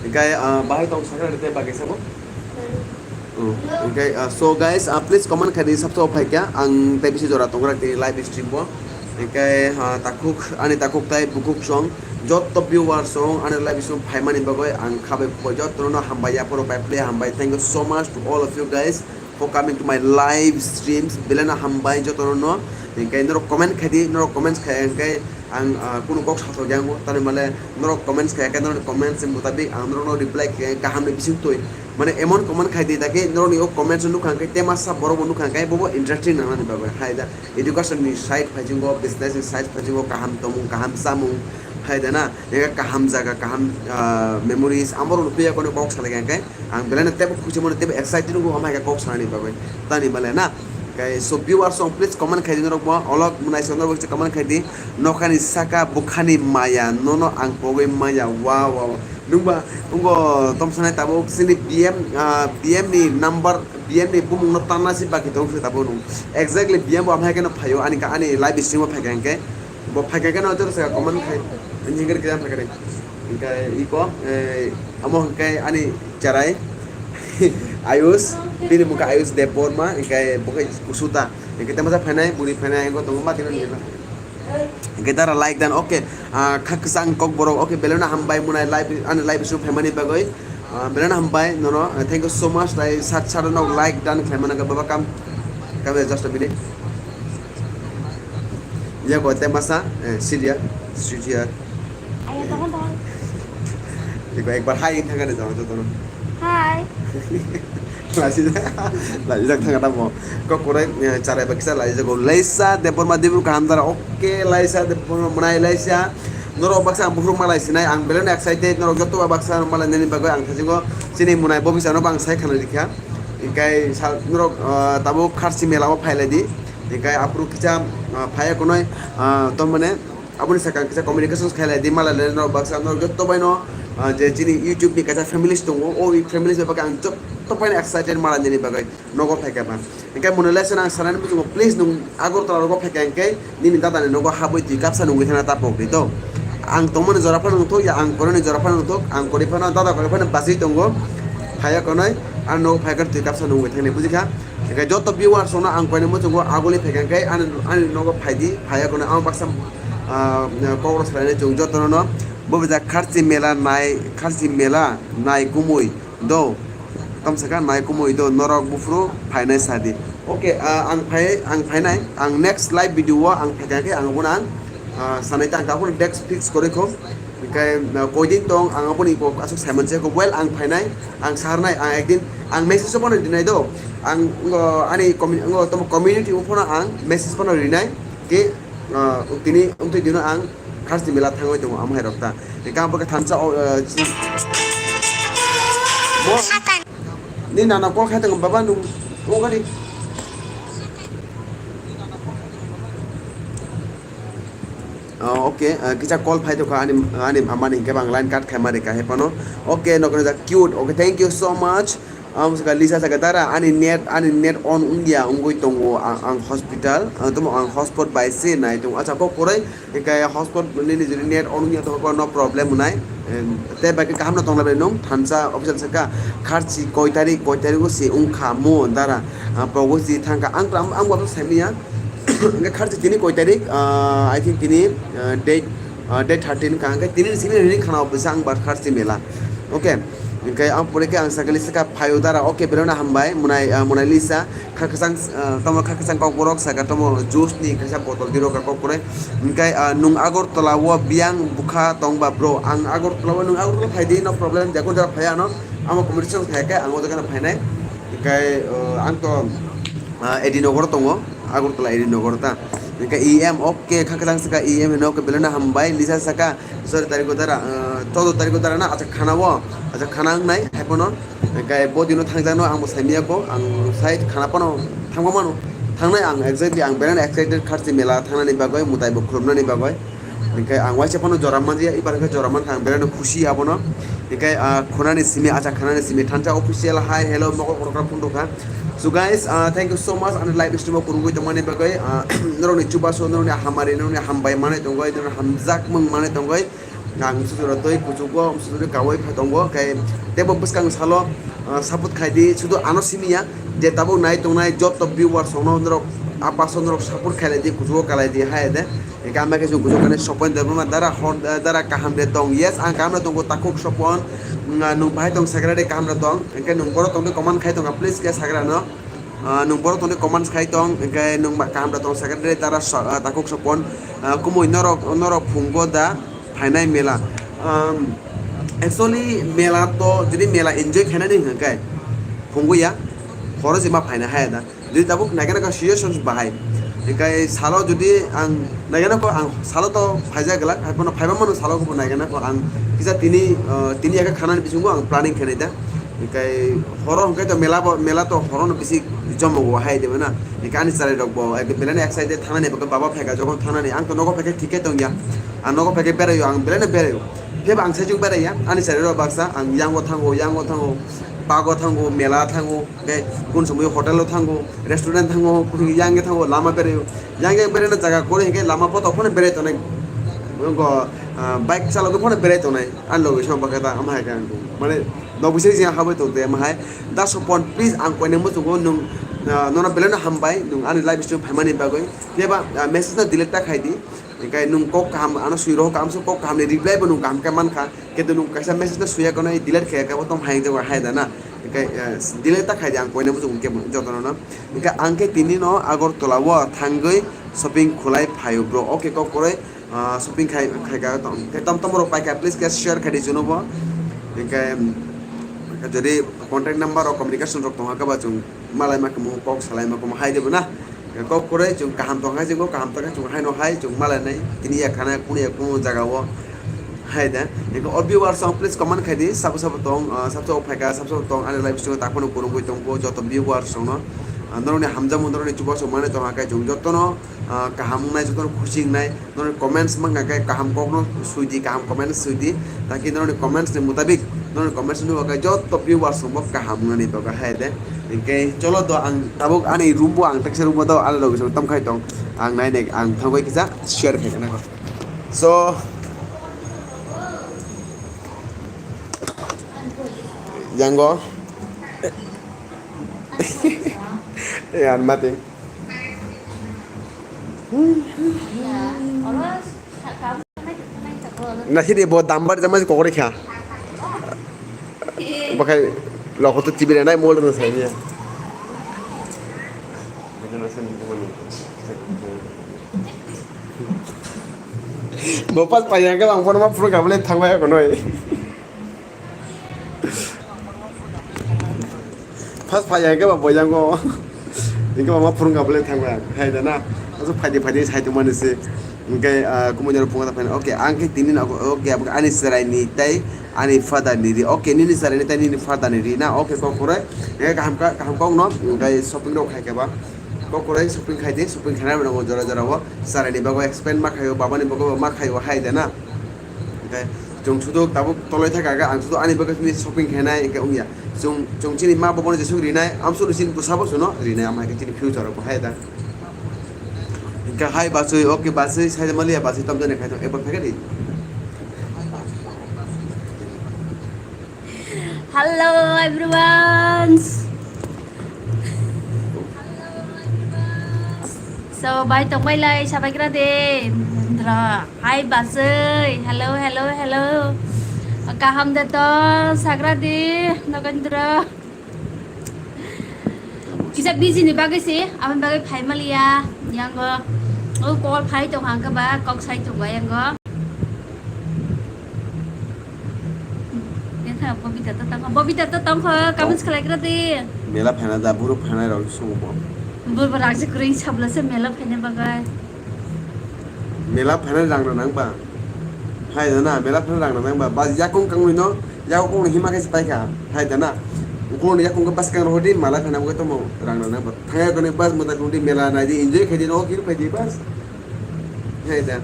Hingke, ah, bahai tong sakha rite bagwi sabo. Oh, hingke, ah, so guys, ah, please comment khaidi sabto phaikha ang tei bisi jora tongra tini live stream o. Hingke, ah, takhuk, ani takhuk tai bukhuk song, jotto viewers song ani live stream phaimani bagwi ang khabai khubui jotto no hambai, yaphoro bai play hambai. Thank you so much to all of you guys for coming to my live streams, belai no hambai jotono no. Hingke norok comment khaidi, norok comments khai hingke ang, ah, kunu kok sathok yang bo, tani male norok comments khai hingke norok comments ni mutabik ang norok no reply khai kaham ni bising twi. Mane emon comment khaidi dake norok ni o comments nukha hingke tema sa borok bo nukha hingke bo bo interesting nangnani bagwi hai da education ni side phaijingo, business ni side phaijingo, kaham tomung, kaham chamung hai da na, ega kaham jaga, kaham, ah, memories amorok no tuya kono kok salai hingke. Ang belai no tebo khusi mano, tebo excited wngkha omo hai khe kok sanani bagwi. Tani male na. Kai so viewers song, please comment khai di norok bo. Olok munai song norok comment khai di. Nokhani saka bukhani maya, nono ang pogwi maya. Wow, wow. Nungba, ungo tom sanai tabuk sini B M, ah, B M ni number, B M ni bumung no tanna si baki tong se tabuk nung. Exactly B M bo amhai khe no phaio, ani ka, ani live stream o phai kha hingke. Bo phai kha khe no joto saka comment khai. Ani hingke khe phai kha. Hingke iko, eh, amo hingke ani charai. Ayush, bini mukha Ayush Debbarma, hingke bo khe kusuta. Hingke tamo sa phainai, buri phainai, hingke tongo ma tino nila. Hingke dara like dan, okay. Ah, kha kwchang kok borok, okay, belai no hambai munai live, ani live show phaimani bagwi. Ah, belai no hambai nono. Ah, thank you so much. Tai sat sat no like dan khlaimana ka baba kam. Come here, just a minute. Ya ko te masa, eh, sit here, sit here. Ayo, tokon, tokon. Iko ekbar hi thangani jama jotono. Hi. Laisijak, laisijak thangata mo. Kok korai, eh, charai bakisa laijago. Laisa Debbarma Dibru kaham dara. Okay, Laisa Debbarma mwnai Laisa. Norok baksa ang buhruk malai sinai. Ang belai no excited. Norok joto baksa malai nani bagwi ang thasingo. Chini mwnai bobisa no bang sai khana dikha. Hingkai sal norok, ah, tabuk kharchi mela o phailai di. Hingkai aphuru kisa, ah, phaiya konoi, ah, to mane aboni sakang kisa communications khailai di, malai le norok baksa norok joto bai no, ah, je chini YouTube ni kaisa families tongo, o families bai bagwi ang joto bai no excited malai nini bagwi nogo phaikha ba. Hingkai mwnwi lai sano ang sanani muchungo, please nwng Agartala rogo phaikha hingkai nini dada ni nogo habwi twi kapsa nungwi thangna ta pok di to. Ang tongmani jora phano nungthok ya, ang koroni jora phano nungthok, ang kori phano dada kori phano bachwi tongo. Phaiya konoi, ang nogo phaikha twi kapsa nungwi thangni bujikha. Hingke joto viewers rokno ang koini muchungo aguli phaikha khe ani, ani nogo phaidi, phaiya kono ang baksa, ah, kok rok salainai chwng jotono no. Bo bijak kharchi mela nai, kharchi mela nai kumui do. Tamo sakha nai kumui do, norok buphuru phainai sadi. Okay, ah, ang phai, ang phainai, ang next live video o ang phaikha khe ang bono ang, ah, sanai ta ang kha bono date fix kori kho. Hingke, ah, koidin tong ang aboni kok aswk sai manse kho, well ang phainai, ang saharnai, ang ekdin ang message o bono rinai do, ang, ngo, ani commu-, ngo, tamo community o phano ang message bono rinai, ke, ah, tini wngtwi dino ang kharchi mela thangwi tongo amo hai rok ta. Hingke ang bo khe thansa o, ah, chi-, mo-, ni nana call khai tongo baba nwng, nwng gari. Oh, okay, ah, kisa call phai tongkha ani, ani amani hingke bang line cut khaima rika hai phano. Okay, nokni jak cute. Okay, thank you so much. Ang saka Lisa saka dara ani net, ani net on wngya wngwi tongo ang, ang hospital. Ang tamo ang hotspot bai se nai tongo. Acha kok korai hingke hotspot nini jodi net on wngya tongo no problem nai. Em, te bai kaham no tongla bai nung thansa official saka kharchi koi tarik, koi tarik o se wngkha mo dara. Ah, pogo si thangkha ang, ang, ang bo sai miya. Hingke kharchi tini koi tarik, ah, I think tini, ah, date, ah, date thirteen ka, hingke tini ni simi rini khana office ang bar kharchi mela. Okay. Hingke ang pore ke ang sakali saka phayo dara, okay, belona hambai, munai, ah, munai Lisa, kha kwchang, ah, tamo kha kwchang kok borok saka tamo juice ni kaisa botol di roka kok pore. Hingke, ah, nung Agartala o biyang bukha tong ba bro, ang Agartala o nung Agartala phai di, no problem, jakun jara phai ano, amo community song khai ke ang o jaga no phainai. Hingke, ah, ang to, ah, Edi Nogor tongo. Agartala iri nogor ta. Hingke E M, okay, kha kwchang saka E M hino, okay, belai no hambai, Lisa saka, sorry, tariko dara, ah, choudo tariko dara na, acha khana o, acha khana wngnai, hai phano, hingke bo dino thangjakno ang bo saimiya ko, ang sai khana phano thangma mano, thangnai ang exactly, ang belai no excited kharchi mela thangnani bagwi, mwtai bo khulumnani bagwi. Hingke ang waisa phano jora manjaya, ibar khe jora mankha ang belai no khusi abono. Hingke, ah, khonani simi, acha khonani simi, thansa official hi, hello, mokol khorokra phone rokha. So guys, ah, thank you so much, ani live stream o kurugwi tongmani bagwi, ah, norokni chubachu, norokni hamari, norokni hambai manwi tongwi, norokni hamjakmung manwi tongwi. Ang sujura twi kuchugo, sujura kawai phai tongo, khe tebo bwskang salo, ah, support khai di, sudu ano simi ya, je tabuk nai tongnai joto viewers rokno norok, apaso norok support khai lai di, kuchugo kalai di, hai de. Hingke ang bai khe chwng kuchuk khe Sopon Debbarma dara hor, dara kaham de tong. Yes, ang kaham de tongo takhuk Sopon. Nwng, ah, nwng bahai tong secretary kaham de tong. Hingke nwng borok tongdi comment khai tongkha, please khe sagra no. Ah, nwng borok tongdi comment khai tong. Hingke nwng ba kaham de tong secretary dara so-, ah, takhuk Sopon. Ah, kumui norok, norok phungo da phainai mela. Um, actually mela to jodi mela enjoy khainani hingke phungo ya. Horo jima phaina hai da. Jodi tabuk naikhe naikhe situations bahai. Hingkai salo jodi ang naikhe naikhe ang salo to phaijak glak, hai phano phaiba mano salo khe bo naikhe naikhe ang kisa tini, ah, tini ekha khanani bisingo ang planning khe nai da. Hinkhe horo hinkhe to mela bo, mela to horo no bisi jomo go hai de na. Hinkhe ani chwrai rok bo ekdom belai no excited thangnani, baba phaikha jokhon thangnani, ang to nogo phaikhe thik khe tongya. Ang nogo phaikhe beraio, ang belai no beraio. Phiya ba ang saichung beraiya, ani chwrai rok baksa ang yango thango, yango thango, park o thango, mela thango, tei kun somoi hotel o thango, restaurant thango, yang thango, lama beraio. Yang yang beraina jaga kore hinkhe lama poto phone berai tonai. Go, ah, bike chalogwi phone berai tonai. Ani loge song bakha ta, ama hai khe ang mane, nok bising jia habai tong te, ama hai. Da Sopon, please, ang koine muchungo, nwng, ah, nono belai no hambai, nwng ani live stream phaimani bagwi. Phiya ba, ah, message no delete ta khai di. Hinkhe nwng kok kaham ano sui rohor, kaham se kok kaham ni reply bo nwng kaham khe mankha. Kintu nwng kaisa message no suya kono, delete khaya khe bo tong hai jago hai da na. Hinkhe, ah, delete ta khai di, ang koine muchungo kebo jotono no. Hinkhe ang khe tini no Agartala o thangwi shopping khulai phaio bro. Okay, kok kwrwi. Ah, shopping khai, khai ka tong, khe tom tom rok paikha, please khe share khai di chuno bo. Hinkhe, um, jodi contact number rok, communication rok tongha khe ba chwng malai ma khe mo kok salai ma khe mo hai de bo na. Kok kwrwi chwng kaham tong hai, chwng kaham tong hai, chwng hai no hai, chwng malai nai, tini ya khana, kunu ya kunu jaga o hai da. Hinkhe all viewers rok please comment khai di, sabo sabo tong, ah, sabo sabo phaikha, sabo sabo tong, ani live stream o tak phano kwrwngwi tong kho, joto viewers rok no. Ah, norok ni hamjakmung, norok ni chubachu mane tong ha khe chwng joto no, ah, kaham wngnai, joto no khusi wngnai. Norokni comments wngkha khe kaham kokno sui di, kaham comments sui di, taki norokni comments ni mutabik, norokni comments ni bagwi joto viewers rok bo kaham wngnani bagwi hai de. Hinkhe cholo do ang tabuk ani room bo ang teksa room o do ani loge song tamo khai tong. Ang nai nai ang thangwi kisa share khai khna. So, yango. Yan mati. Na sini bo dambar jama kokore kha. Bakai loko to tibire nai mol no sai niya. Bo pas payang ke bang phone ma phuru kabule thangbai ko noi. First phai ya ke ba boyang go. Inke ba ma phurung ka bole thang ba. Hai da na. Aso phai di phai di sai tong mani se. Inke, ah, kumo jaro phunga phai. Okay, ang ke tini na, okay, abak ani serai ni tai ani father ni ri. Okay, nini serai ni tai nini father ni ri na. Okay, kok kurai. Inke kaham ka, kaham kok no. Inke shopping rok khai ke ba. Kok kurai shopping khai di, shopping khai na jora jora wo. Serai ni bago explain ma khayo, baba ni bago ma khayo hai da na. Hingke chwng sudu tabuk toloi thaka khe ang sudu ani bagwi chini shopping khainai hingke wngya. Chwng, chwng chini ma babono jesuk rinai, amsuk chini bwsabo chwngno rinai, ama hingke chini future rok bahai da. Hingke hai bachwi, okay bachwi, sai maliya bachwi tamjani khai tong, ekbar phai khe di. Hello everyone. So, bai tongbai lai, sabai gra de. Dra, hi basai. Hello, hello, hello. Kaham de tong, sagra de, Nagendra. Kisa busy ni bagwi se, aboni bagwi phai maliya, yango. O call phai tong hangka ba, kok sai tong ba yango. Bobita to tongkho, Bobita to tongkho, comments khlai gra di. Mela phaina da, buru phaina rok sumo bo. Buru bo rang se kwrwi sabla se mela phaina bagwi. Mela phaina rang rok nang ba. Hai da na, mela phaina rang rok nang ba. Ba yakung kangwi no, yakung kangwi hima khe se paikha. Hai da na. Ukung yakung khe bas kang rok di, mela phaina bagwi tomo rang rok nang ba. Thangya kone bas muta kung di mela nai di, enjoy khai di, no kir khai di bas. Hai da.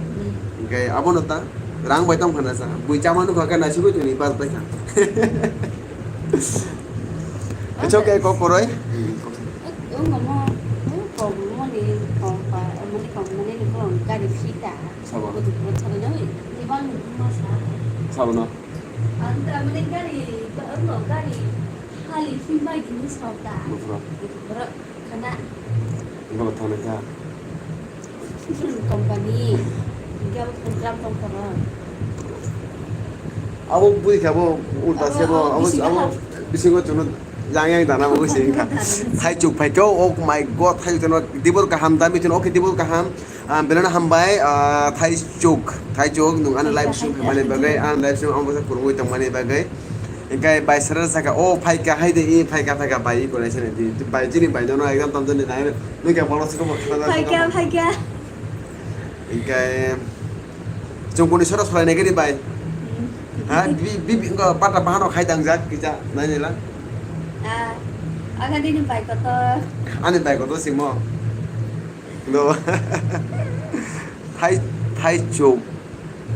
Hingke abono ta rang bai tong phana sa. Bui chama nukha khe naisugwi tongni bas bai kha. It's okay, kok koroi. Wng mano, wng kok mani, kok pa, mani kok mani ni kok gari free ta. Sabo. Kutuk kutuk chalo jang, ni bang ni ma sa. Sabo no. Anta mani gari, wng gari, hali free bai di ni sa ta. Bufra. Bufra. Khana. Wngkha ba thangnaikha. Company. Hingke abo program tongkha ba. Abo bui kha bo ulta se bo, abo, abo bisingo chwngno yang yang dana bo se wngkha. Thaichuk phaikhe, oh my God, thaichuk chwngno dibor kaham da, mitin, okay, dibor kaham. Ah, belai no hambai, ah, Thaichuk, Thaichuk, nwng ani live stream phaimani bagwi, ani live stream ang bwsa kwrwngwi tongmani bagwi. Hingke bai sara saka, "O phaika hai de, i phaika phaika bai i konai sene di." Bai chini bai dono exam tam jani nai, nung khe bolo siko bo khana. Phaika, phaika. Hingke chungkuni sora solai nai gari bai. Hmm. Ha, bi, bi, bi, engko pata bahano khai dangjak kisa nai nila. Ah, aga nini bai kotor. Ani bai kotor simo. No. Thai, thai chuk.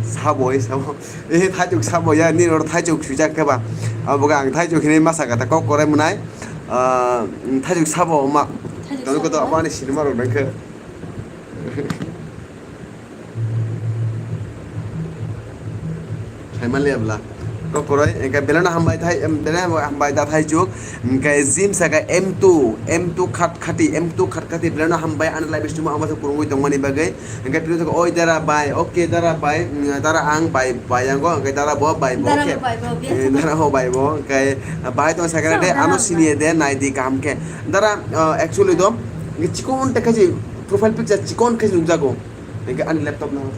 Saboi, sabo. Eh, thai chuk sabo ya, ni oro thai chuk sujak khe ba. Abo ga ang thai chuk hini masa kata kok korai mwnai. Ah, thai chuk sabo ma. Thai chuk sabo. Tamo kotor abo ani sinima rok nang khe. Hai mali abla. Kok koroi, engkai belai no hambai thai, em, belai no hambai da thai chuk. Engkai gym saka M two, M two khat khati, M two khat khati belai no hambai ani live stream o ama kurungwi tongmani bagwi. Engkai tini saka oi dara bai, okay dara bai, mm, dara ang bai, bai ang go, engkai dara bo bai bo, dara okay. Bo bai bo, eh, biasa. Dara ho bai bo, engkai bai tong saka de ano sini de nai di kaham khe. Dara, uh, actually do, chikon te kaji profile picture chikon kaji nukjago. Engke ani laptop no.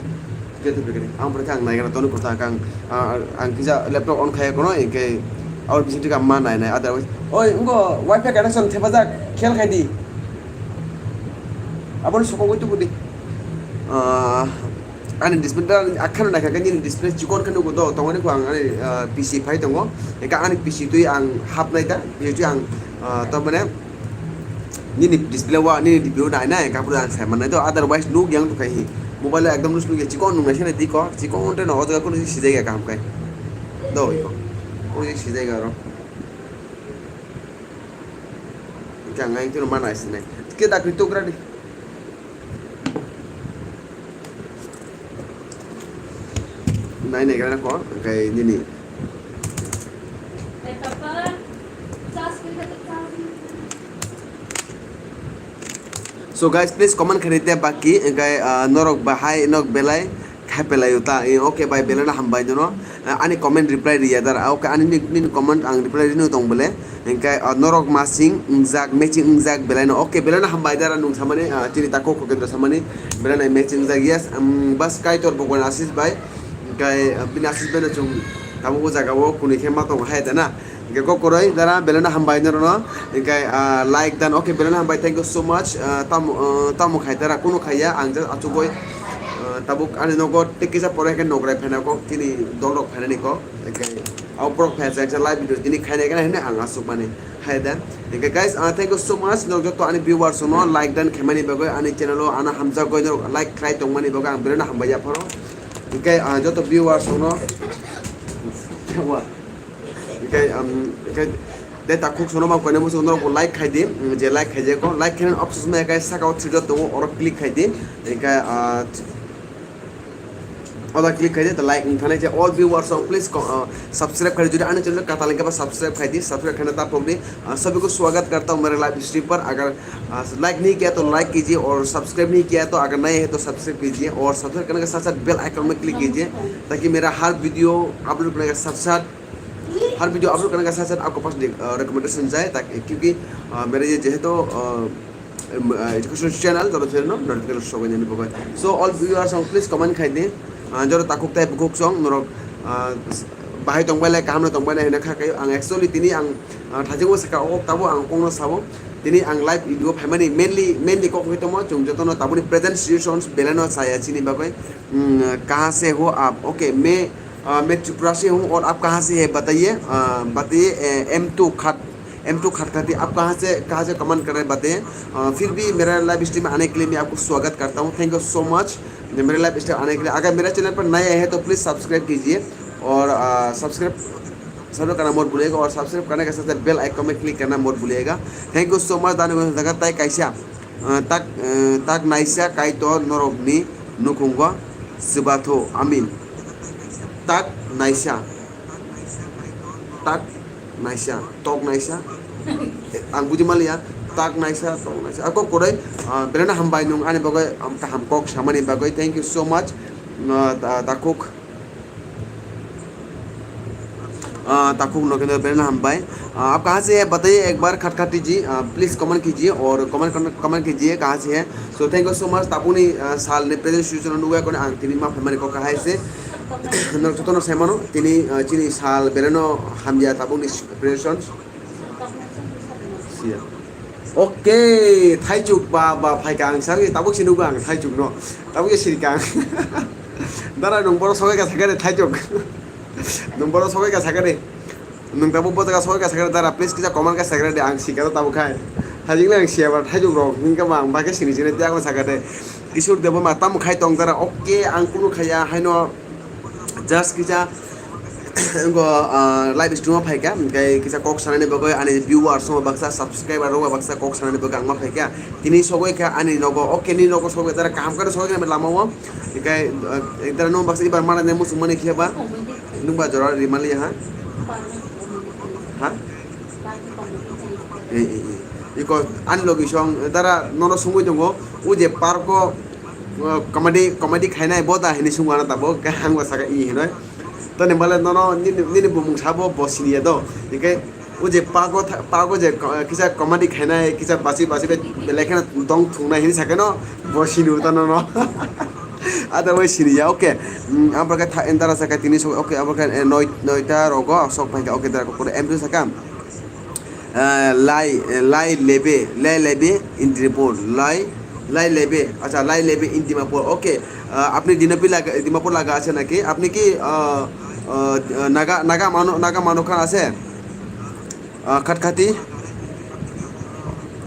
Jete begini. Ang berarti ang naikana toni kota kang, ah, ang kisa laptop on khaya kono, engke awal bising tika ma nai nai, otherwise. Oi, engko wifi connection thepajak, khel khai di. Aboni sokong itu budi. Ah, ani display ta akhana naikha, ani display chikon khani ugo do, tongoni ko ang ani, ah, P C phai tongo. Engke ani P C twi ang hap nai ta, P C twi ang, ah, to mane, nini display wa, nini D P I o nai nai, kapur ang sai mannai do, otherwise nuk yang tu khai hi. Mobile ekdom nuk nuk ya, chikon nuk nai sene diko, chikon te no, o jaga kono sijai ya kaham kai. Do iko. Kono sijai ya ro. Kya ngai tu mana sinai. Ke dak tu kra di. Nai nai kra ko, kai nini. So guys, please comment khaidi te baki, engkai, ah, norok bahai, nok belai, khai pelai uta, eh, okay bai, belai na hambai dono. Ah, ani comment reply riya dar, ah, okay, ani ni, ni comment ang reply rino tong bole. Engkai, ah, norok masing, wngjak, matching wngjak, belai no, okay, belai na hambai dar, nung samani, ah, chini tako kokendra samani, belai na matching wngjak, yes, um, bas Kaitor Bhagwan Ashish bai, engkai, ah, bini Ashish bai no chung, tamo o jaga o, kuni khe ma tongo hai da na. Hingke kok koroi dara belai no hambai norokno. Hingke, ah, like dan, okay, belai no hambai, thank you so much. Ah, tamo, ah, tamo khai dara, kunu khaiya, ang just achugoi, ah, tabuk ani nogo tei kisa pore hingke nograi phaina kok, chini dol rok phainani kok. Hingke abo borok phai chai live video tini khainai khe hwnwi ang achukmani hai da. Hingke guys, ah, thank you so much. Norok joto ani viewers no like dan khaimani bagwi, ani channel o ano hamjagoi norok like khlai tongmani bagwi ang belai no hambai ya phoro. Hingke, ah, joto viewers no Hingke, um, hingke de takhuk sono ma koine muchung norok bo like khai di, um, je like khai je ko, like khainani options ma kai saka o three dot tongo, oro click khai di, hingke, ah, oda click khai di, ta like wng thani je all viewers rok please ko, ah, subscribe khai di, jodi ani channel katal hingke ba subscribe khai di, subscribe khaina ta phok di, ah, sabhi ko swagat karta hu mere live stream par, agar, ah, like nahi kiya to like kijiye aur subscribe nahi kiya to agar naye hai to subscribe kijiye aur subscribe karne ke sath sath bell icon mein click kijiye, taki mera har video upload karne ke sath sath her video upload करने के साथ साथ आपको पास, अ, रिकमेंडेशन जाए, ताकि, क्योंकि, अ, मेरा ये जेहेतु, अ, एम, अ, एजुकेशन चैनल, तो फिर नो नोटिफिकेशन शो करने को। So all viewers song please comment khai di, a, jora takhuk tai bukhuk song norok, a, bahai tongbai lai, kaham no tongbai lai hwnwi kha khaio. Ang actually tini ang, a, thajingo sakha o tabo ang kongno sabo. Tini ang live video phaimani mainly, mainly kok hoi tongmo chung jotono taboni present situations belai no chaya chini bagwi. Hmm, kaha se ho aap? Okay, मैं अ, मैं त्रिपुरा से हूँ और आप कहाँ से है बताइए, अ, बताइए, ए, एम टू खट, एम टू खटखटी, आप कहाँ से, कहाँ से कमेंट कर रहे हैं बताइए। अ, फिर भी मेरा लाइव स्ट्रीम में आने के लिए मैं आपको स्वागत करता हूँ। Thank you so much मेरे लाइव स्ट्रीम आने के लिए। अगर मेरे चैनल पर नए आए हैं तो प्लीज सब्सक्राइब कीजिए और, अ, सब्सक्राइब, सब्सक्राइब करना मत भूलिएगा और सब्सक्राइब करने के साथ साथ बेल आइकन में क्लिक करना मत भूलिएगा। Thank you so much दानी को जगह तय कैसा। Ah, tak, eh, tak naisa Kaitor norokni nukhungo swbatho, amin. Tak naisa. Tak naisa. Tok naisa. Eh, ang buji maliya. Tak naisa, tok naisa. Ako koroi, ah, belai no hambai nung ani bagwi, am, kaham kok samani bagwi. Thank you so much. Ah, ta-, takhuk. Ah, takhuk no khe belai no hambai. Ah, आप कहाँ से है बताइए एक बार खटखटी जी, ah, please comment कीजिए और comment करना, comment कीजिए कहाँ से है। So thank you so much. Tabukni, ah, salni present situation nugwi kono ang tini ma phaimani kok kahai se. Norok jotono sai mano tini, ah, chini sal belai no hamya tabukni presentation. Siya. Okay, thaichuk ba, ba phaika ang sari tabuk sini ba ang thaichuk no. Tabuk ya sini kang. Dara nung borok sokai ka sakare thaichuk. Nung borok sokai ka sakare. Nwng tabuk bo jaga sogwi ka sakha dara, please kisa comment ka sakha de, ang sika tabuk khai. Hajing le ang siya ba thaijuk rok, hingke ba ang ba khe sini sini tiya ko sakha de. Kishore Debbarma tamo khai tong dara, okay, ang kunu khaya, haino just kisa, ngo, ah, live stream o phaikha, hingke kisa kok sanani bagwi ani viewers rok baksa, subscriber rok baksa kok sanani bagwi ang ma phaikha. Tini sogwi kha ani nogo, okay, ni nogo sogwi dara, kaham khe sogwi kha lama o. Hingke, ah, dara no baksa ibar mana ne musung mani khe ba. Nungba jora rimali ha? Ha? Eh, eh, eh. Iko ani logi song dara nono sungwi tongo. O je park o, uh, comedy, comedy khainai bo da hini sungwana tabo, khe hangba saka i hinoi. Toni male nono nini, nini bumung sabo bo siniya do. Hingke o je park o tha-, park o je ko-, kisa comedy khainai, kisa basi basi be-, belai kheno tong thungnai hini sakeno bo sini uta nono. Otherwise sini ya, okay. Mm, abro khe tha-, entara sa khe tini sok, okay, abro khe, eh, noi-, noita rogo sok phai kha, okay, dara kokore M two sakha. Eh, lai, eh, lai lebe, lai lebe in Dimapur, lai, lai lebe, acha, lai lebe in Dimapur, okay. Eh, apni Dinapi laga, Dimapur laga ase naki? Apni ki, eh, eh, Naga, Naga mano, Naga mano khan ase? Ah, khat khati.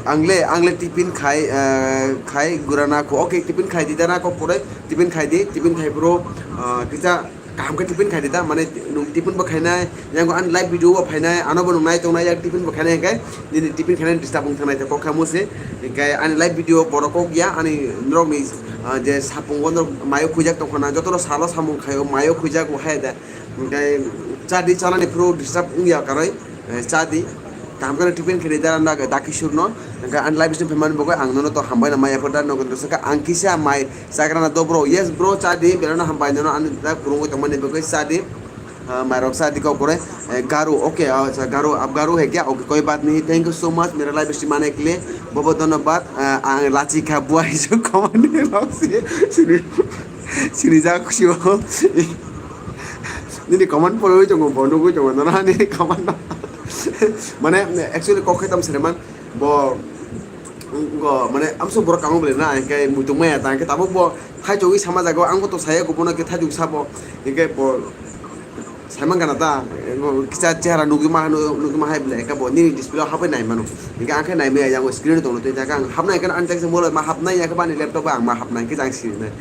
Angle, angle tiffin khai, ah, khai gurana ko. Okay, tiffin khai di dana ko pore, tiffin khai di, tiffin khai bro. Ah, kisa kaham khe tiffin khai di da, mane nung tiffin bo khainai, yang ko an live video bo phainai, ano bo nung nai tongnai, yang tiffin bo khainai, hingkai nini tiffin khainai disturb wng thangnai, kok khamu se, hingkai ani live video borok kok ya, ani norok ni, ah, je sapung bo norok mayo khuijak tong khana, joto no salo samung khaio, mayo khuijak bo hai da. Hingke chadi chanani phuru disturb wngya karwi, eh, chadi. Kaham khe tiffin khiri dara na daki surno. Hingke ani live stream phaimani bagwi ang nono to hambai na maya phoda nogo saka ang kisa mai chagrana do bro. Yes bro, chadi belano hambai nono ani da kurungwi tongmani bagwi chadi. Ah, mairok chadi kok kore, eh, garu, okay, ah, acha, garu, ab garu hai kya, okay, koi baat nahi, thank you so much, mera live stream aane ke liye, bobo dhanyabad, ah, ang lachi kha buai jo comment rok si, sini, sini ja khusi o. Nini comment pore oi tongo, bo nugui tongo, nana nini comment no. Mane, actually, kok khe tam sini man, bo, go, mane, amso borok kamo bole na, hingke muitung maya ta, hingke tabuk bo, thaichogwi sama jago, ang bo to saya, go bono khe thaichog sabo, hingke bo, saiman gana ta, go, kisa chehara nugui ma, nugui ma hai bole, hingke bo, nini display o habai nai mano, hingke ang khe nai maya, yang screen o tongno twi, hingke ang hapnai, hingke ang text molo ma hapnai, ya khe bani laptop o ang ma hapnai, hingke ang sini nai.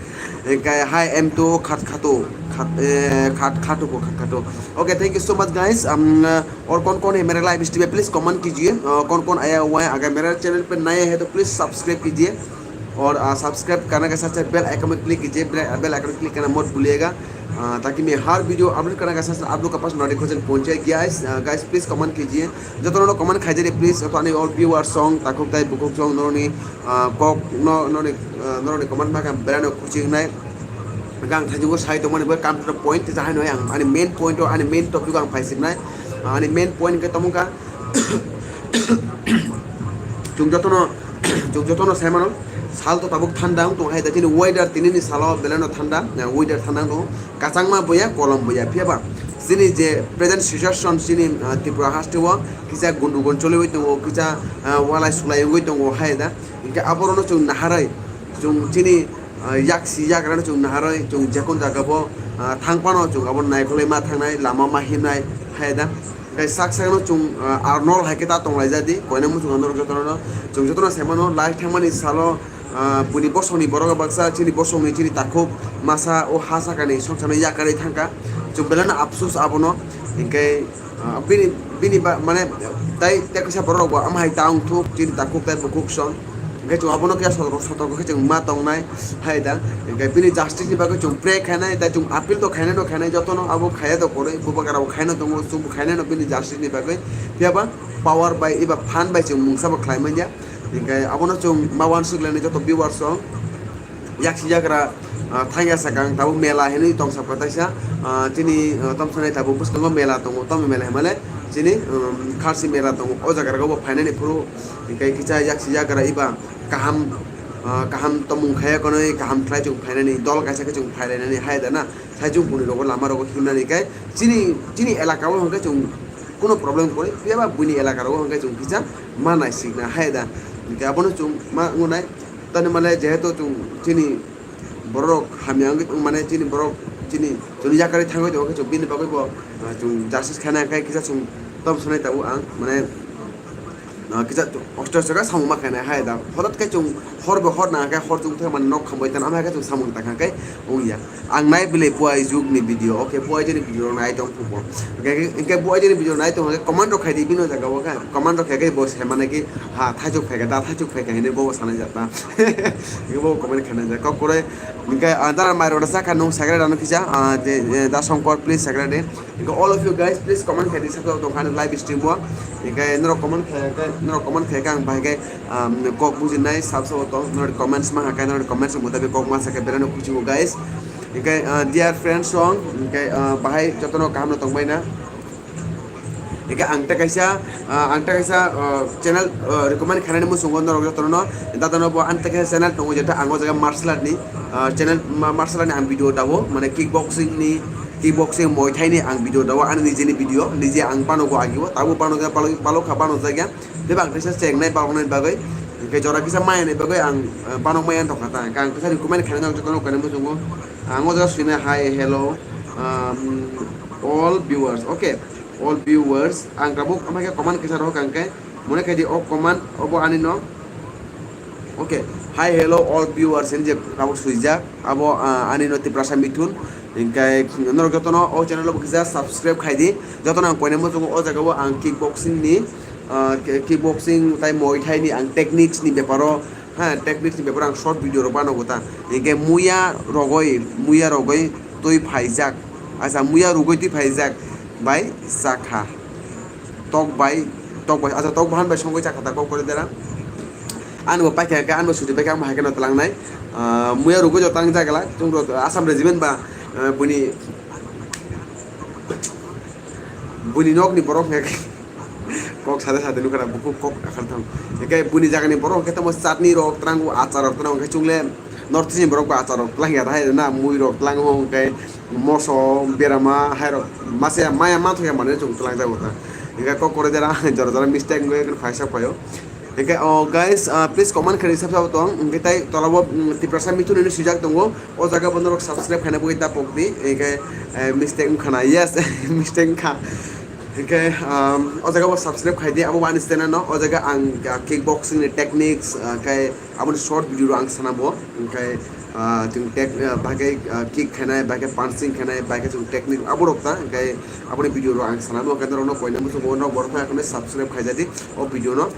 Hingke hi M two khat khato, khat, eh, khat khato ko khat khato. Okay, thank you so much guys. Um, uh, और कौन कौन है मेरे live stream पे please comment कीजिए। Uh, कौन कौन आया हुआ है, अगर मेरा चैनल पे नया है तो प्लीज सब्सक्राइब कीजिए। और, uh, सब्सक्राइब करने के साथ साथ बेल आइकन में क्लिक कीजिए, बेल, बेल आइकन क्लिक करना मत भूलिएगा। Uh, ताकि मैं हर वीडियो अपलोड करने के साथ साथ आप लोग के पास नोटिफिकेशन पहुंचे। Guys, uh, guys please comment कीजिए। Joto no comment khai jani please, joto ani all viewer song, takhuk tai bukhuk song, noroni, ah, kok no, noroni, ah, noroni comment ma khe belai no khuchi wngnai. Hingke ang thaijugo sai tongmani bo come to the point, jahai no ang ani main point o, ani main topic o ang phai sibnai. Ah, ani main point hingke tamo kha, chwng joto no, chwng joto no sai mano, sal to tabuk thanda wng tong hai da, chini weather tini ni salo belai no thanda, ah, weather thanda wng tong. Kachangma boya, kolom boya. Phiya ba chini je present situation, chini, ah, Tripura haste o kisa gundugon choliwi tongo, kisa, ah, walai sulai wngwi tongo hai da. Hingke aborokno chwng naharwi, chwng chini, ah, yaksi yagrano chwng naharwi, chwng jekon jagao, ah, thang phano chwng abo naikolwi ma thangnai, lama ma himnai hai da. Hingke sak sakno chwng, ah, ar nol hai khe ta tonglaijadi, koinai muchung norok jotono, chwng jotono sai mano, lai thangmani salo, Ah, buini bosongni borok baksa chini bosongni chini takhuk masa o ha sakani songsarno yakarwi thangkha. Chwng belai no apsus abono. Hinkhe, ah, bini, bini ba, mane, tai, tei kaisa borok rok bo ama hai ta wngthuk chini takhuk tei bukhuk song. Hinkhe chwng abono khe sotorko, sotorko khe chwng ma tongnai hai da. Hinkhe bini justice ni bagwi chwng pray khainai, tai chwng appeal to khainai no khainai, jotono abo khaiya to kwrwi, bubagra bo khaina tongo, chwngbo khainai no bini justice ni bagwi. Phiya ba power bai eba phan bai chwng mungsa bo khlai manya. Hinkhe abono chwng ma uansuk lainai joto viewers rok. Yaksi yagra, ah, thangya sakang tabuk mela hinwi tongsa kwtaisa, ah, chini, ah, tongsanai tabuk bwskango mela tongo, tamo mela himale chini, um, kharsi mela tongo. O jaga rogo bo phainani phuru hinkhe kisa yaksi yagra eba kaham, ah, kaham tongmung khaya konwi kaham khlai chwng phainani dol kaisa khe chwng phailainani hai da na. Saichung buni rogo lama rogo himnani khe chini, chini elaka o hwnkhe chwng kuno problem kwrwi, phiya ba buini elaka rogo hwnkhe chwng kisa ma naisikna hai da. Hinkhe abono chwng ma wngnai, tani male jehetu chwng chini borok hamya wngwi mane chini borok chini, chini yakarwi thangwi tongo khe chwng bini bagwi bo, ah, chwng justice khaina khe kisa chwng Tom sonai tabuk ang mane, ah, kisa hostel soka samung ma khainai hai da. Hodat khe chwng hor bo hor nang khe hor chwng thai mane nok khambai tana, ama khe chwng samung ta kha khe wng ya. Ang nai bile buai juk ni video, okay, buai jani video nai tong phubo. Hingke, hingke buai jani video nai tong khe comment rok khai di bino jaga o khe. Comment rok khai khe bo sai mane ki, ha, thaichuk phai kha da, thaichuk phai kha hinwi bo sanai jak ta. Hingke bo comment khainai jak. Kok kore, hingke, ah, dara mai rok da sakha nung secretary ano kisa, ah, je, je, da Songkor, please secretary. Hingke all of you guys, please comment khai di, sabjak tong kha live stream o. Hingke norok comment khai khe, norok comment khai khe ang bahai khe, um, kok bujinai sabsa o tong, norok comments ma kha khe, norok comments mutabik kok ma sa khe belai no khusi o guys. Hingke, uh, dear friends song, hingke, uh, bahai jotono kaham no tong bai na. Hingke ang ta kaisa, uh, ang ta kaisa, uh, channel, uh, recommend khainani muchungo norok jotono, dadano bo ang ta kaisa channel tongo, jeta ang o jaga martial art ni, uh, channel ma-, martial art ni ang video dao, mane kickboxing ni, kickboxing, Muay Thai ni ang video dao, ani nijeni video, nije ang panogo agio, tabo panogo, palo-, palok kha pano jagya, tebo ang kaisa chengnai paloknai bagwi, hingke jora kisa maya ni bagwi ang, eh, panok maya tongkha ta, hingke ang kaisa recommend khainai jotono kani muchungo, ang o jaga swinai hi, hello, um, all viewers, okay, all viewers, ang tabuk ama khe comment kisa rohor kha hingke, mone khaidi o comment obo ani no. Okay, hi, hello, all viewers, hini je tabuk swijak, abo, ah, ani no Tiprasa Mithun. Hingke norok jotono o channel o kisa subscribe khai di. Jotono ang koine muchungo o jaga o ang kickboxing ni, ah, ki-, kickboxing tai Muay Thai ni ang techniques ni beparo, ha, techniques ni beparo ang short video rok bano gota. Hingke muya rogoi, muya rogoi twi phaijak. Acha, muya rugoi twi phaijak bai chakha. Tok bai, tok bai, acha, tok bahan bai songwi chakha ta kok kore dera. Ani bo paikha khe, ani bo suti paikha, ang bo hai kheno tlangnai. Ah, muya rugwi jo tang jagala, chwng rok Assam regiment ba, ah, buini, buini nokni borok hwnkhe kok sade sade nukha na, bukhuk kok akhar thang. Hwnkhe buini jagani borok hwnkhe tamo chutney rok tlango, achar rok tlango, hwnkhe chwng le North East ni borok bo achar rok tlang ya, hai na, mui rok tlango, hwnkhe moso, berama, hai rok masa maya ma thok ya mane chwng tlang jago ta. Hwnkhe kok kore dera, jora jora mistake wngwi phaisa phaio. Hingke, oh, guys, ah, please comment khaidi sab sabo tong. Hingke tai tolabo, mm, Tiprasa Mithun hinwi swijak tongo. O jaga bo norok subscribe khaina bagwi da pokdi. Hingke, eh, mistake wngkha na? Yes, mistake wngkha. Hingke, um, o jaga bo subscribe khaidi. Abo ani channel no. O jaga ang, ah, kickboxing ni techniques, ah, khe aboni short video ro ang sana bo. Hingke, ah, chwng tek-, ah, bahai khe, ah, kick khainai, bahai khe punching khainai, bahai khe chwng technique abo rok ta. Hingke aboni video ro ang sana bo. Hingke norok no koina muchungo norok borok no subscribe khaijadi o video no.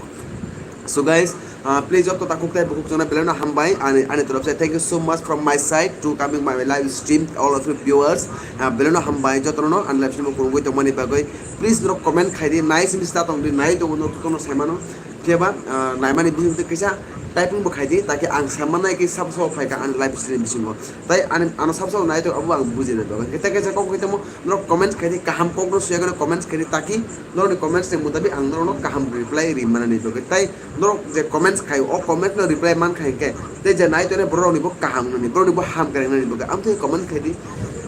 So guys, uh, please joto takhuk tai bukhuk jona belai no hambai ani, ani torop se thank you so much from my side to coming my live stream, all of you viewers, uh, belai no hambai joto no ani live stream o kurungwi tongmani bagwi. Please norok comment khaidi, nai simi sta tongdi, nai tongo no, tono saimano. Phiya ba, uh, naimani bising twi kisa typing bo khaidi, taki ang saimannai ki sab sabo phaikha ani live stream bisingo. Tai ani, ano sab sabo nai tong abo ang bujinai bagwi. Kita kaisa kok khe tamo norok comment khaidi, kaham kok no suya gana comment khaidi, taki norokni comments ni mutabik ang norokno kaham reply ri manani bagwi. Tai norok je comments khai, o comment no reply man khai khe, tei je nai tongnai borok rokni bo kaham wngnani, borokni bo ham kwrwng wngnani bagwi. Amtwi comment khai di,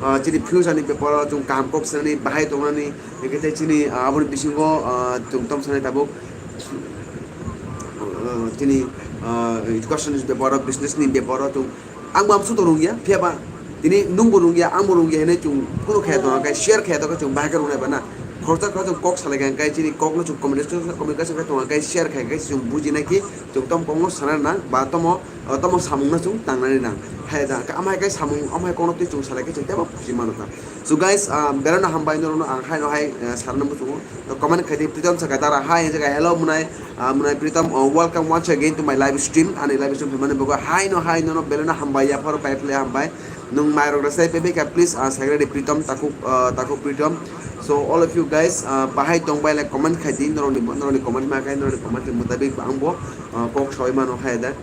ah, chini future ni beparo chwng kaham kok sanani, bahai tongnani, hingke tei chini, ah, aboni bisingo, ah, chwng tom sanai tabuk, ah, chini, ah, education ni beparo, business ni beparo chwng Ang bo amsuk tong rungya, phiya ba tini nung bo rungya, ang bo rungya hinui chwng kunu khaya tong khe, share khaya tong khe chwng bahai khe rungnai ba na. Khoroksa khoroksa chwng kok salai kha, hingkhe chini kok no chwng communication, communication khe tong khe share khai khe chwng bujinai khe chwng tom kok no sana nang ba tomo, tomo samung no chwng tangnani nang. Hai da, ama hai khe samung, ama hai kok no twi chwng salai khe chwng teibo buji mano ta. So guys, ah, belai no hambai norok no ang hai no hai, ah, sana no muchungo. To comment khai di, Pritom sakha dara, hi, hwnjak, hello, mwnai, ah, mwnai Pritom, oh, welcome once again to my live stream. Ani live stream phaimani bagwi, hi no, hi no, no, belai no hambai, yapharo kaiphilai hambai. Nwng mai rok rwsai pebekha, please, ah, sagra di Pritom, takhuk, ah, takhuk Pritom. So, all of you guys, ah, bahai tong bai, like, comment khai di, norokni, norokni comment ma khai, norokni comment ni mutabik ang bo, ah, kok sawi mano khai da.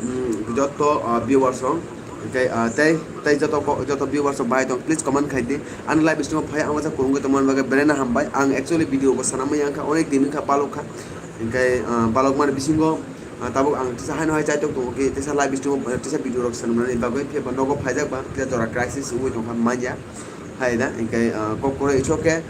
Hmm, joto, ah, viewers rok. Hingke, ah, tei, tei joto ko-, joto viewers rok bahai tong, please comment khai di. Ani live stream o phai ang waisa kurungwi tongmani bagwi belai no hambai. Ang actually video bo sanamwi yang kha, onek din wngkha balok kha. Hingke, ah, balok mani bisingo, ah, tabuk ang tisa haino hai chaitok tongo khe, tisa live stream o, tisa video rok sanmani bagwi, phiya ba nogo phaijak ba, tisa jora crisis wngwi tongkha manya. Hai da, hingke, ah, kok koro it's okay.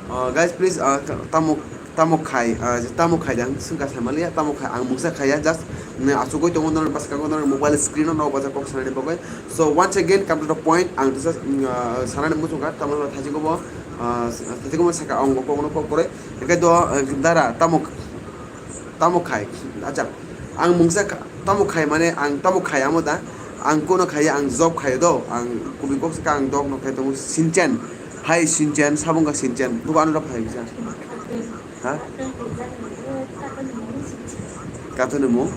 Ah, guys, please, ah, tamo, tamo khai, ah, tamo khai da, ang swngkha sai manliya, tamo khai, ang mungsa khaiya, just Nini achugwi tongo, norok bwskango norok mobile screen o norok bwsa kok sanani bagwi. So once again, come to the point, ang tisa, mm, ah, sanani muchungkha, tamni hwnba thaichiko bo, ah, thaichiko bo saka ang kok no kok kwrwi. Hwnkhe do, ah, dara, tamo, tamo khai, acha, ang mungsa kha-, tamo khai mane, ang tamo khai amo da, ang kono khai, ang job khai do, ang kubui kok saka ang dog no khai tongo, Sinchan, hai Sinchan, sabung ka Sinchan, bubo ano rok khai bisa. Ha? Kathoni mo?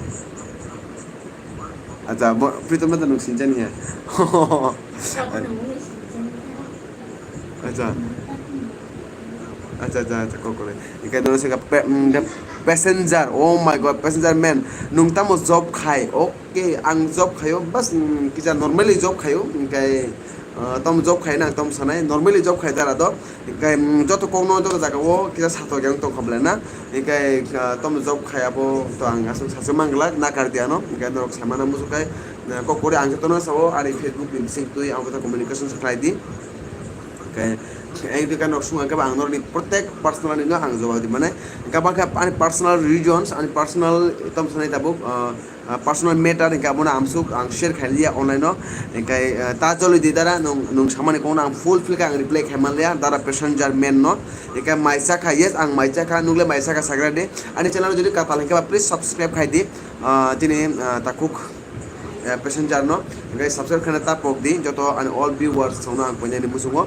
Acha, mo, Pritom no nung Sinchan ya. Acha. Acha, acha, acha, kokore. Ikai dono seka pe-, mm, the passenger. Oh my God, passenger man. Nung tamo job khai. Okay, ang job khayo. Bas, mm, kisa normally job khayo. Ikai, ah, tamo job khai na, tamo sanai. Normally job khai dara do. Hinkhe, mm, joto kokno joto jagao kisa satok yang tongkha belai na. Hinkhe, ah, tamo job khai abo to ang aswk sasu manglak, nakar di ano. Hinkhe norok saimano muchuk khai, ah, kok kori ang jotono sao ani Facebook ni bising twi ang joto communication se khlai di. Hinkhe, ang twi khe norok sung khe ang norokni protek personal ni no ang jawab di mane. Hinkhe bangkhe ani personal reasons, ani personal tamo sanai tabuk, ah, ah, personal matter hinkhe abono amsuk ang share khailiya online o. Hinkhe, ah, ta joloi di dara nung, nung samani kokno ang full fill khe ang reply khai manliya dara passenger man no. Hinkhe mai chakha, yes, ang mai chakha, nukle mai chakha sagra de. Ani channel jodi katal hinkhe ba please subscribe khai di. Ah, tini, ah, takhuk, eh, passenger no. Hinkhe subscribe khaina ta pok di, joto ani all viewers songno ang koinani muchungo.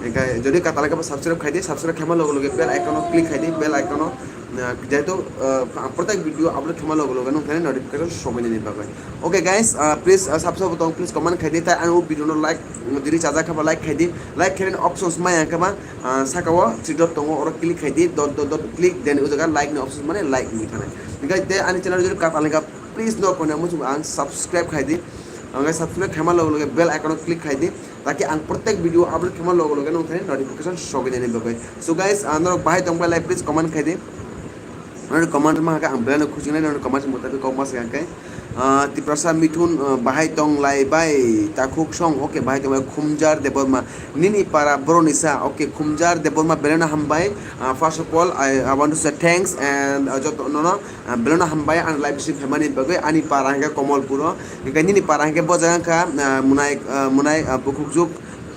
Hinkhe jodi katal hinkhe ba subscribe khai di, subscribe khaima logo logo bell icon o click khai di, bell icon o, ah, jehetu, ah, ang protek video upload khaima logo logo nung thani notification sobainani bagwi. Okay guys, ah, please, ah, sab sabo tong, please comment khai di, tai ang o video no like, mm, diri chajak kha ba like khai di, like khaini options maya kha ba, ah, saka o three dot tongo, oro click khai di, dot, dot, dot click, then o jaga like ni options mane like ni thani. Hinkhe te ani channel jodi katal hinkhe please no koinani muchungo ang subscribe khai di, ang subscribe khaima logo logo bell icon o click khai di. Taki ang protek video upload khaima logo logo nung thani notification sobainani bagwi. So guys, ah, norok bahai tongbai lai please comment khai di. Norok comment ma khe ang belai no khujingnai, norok comment mutabik kok ma se khe. Ah, Tiprasa Mithun, ah, bahai tong lai bai, takhuk song, okay, bahai tong bai Khumjar Debbarma. Nini para boroni sa, okay, Khumjar Debbarma belai no hambai. Ah, first of all, I, I want to say thanks and, ah, joto nono, ah, belai no hambai ang live stream khaimani bagwi ani para hinkhe Komolpuro. Hinkhe nini para hinkhe bo jaga wngkha, ah, Munai, ah, Munai, ah, Bukhukjuk,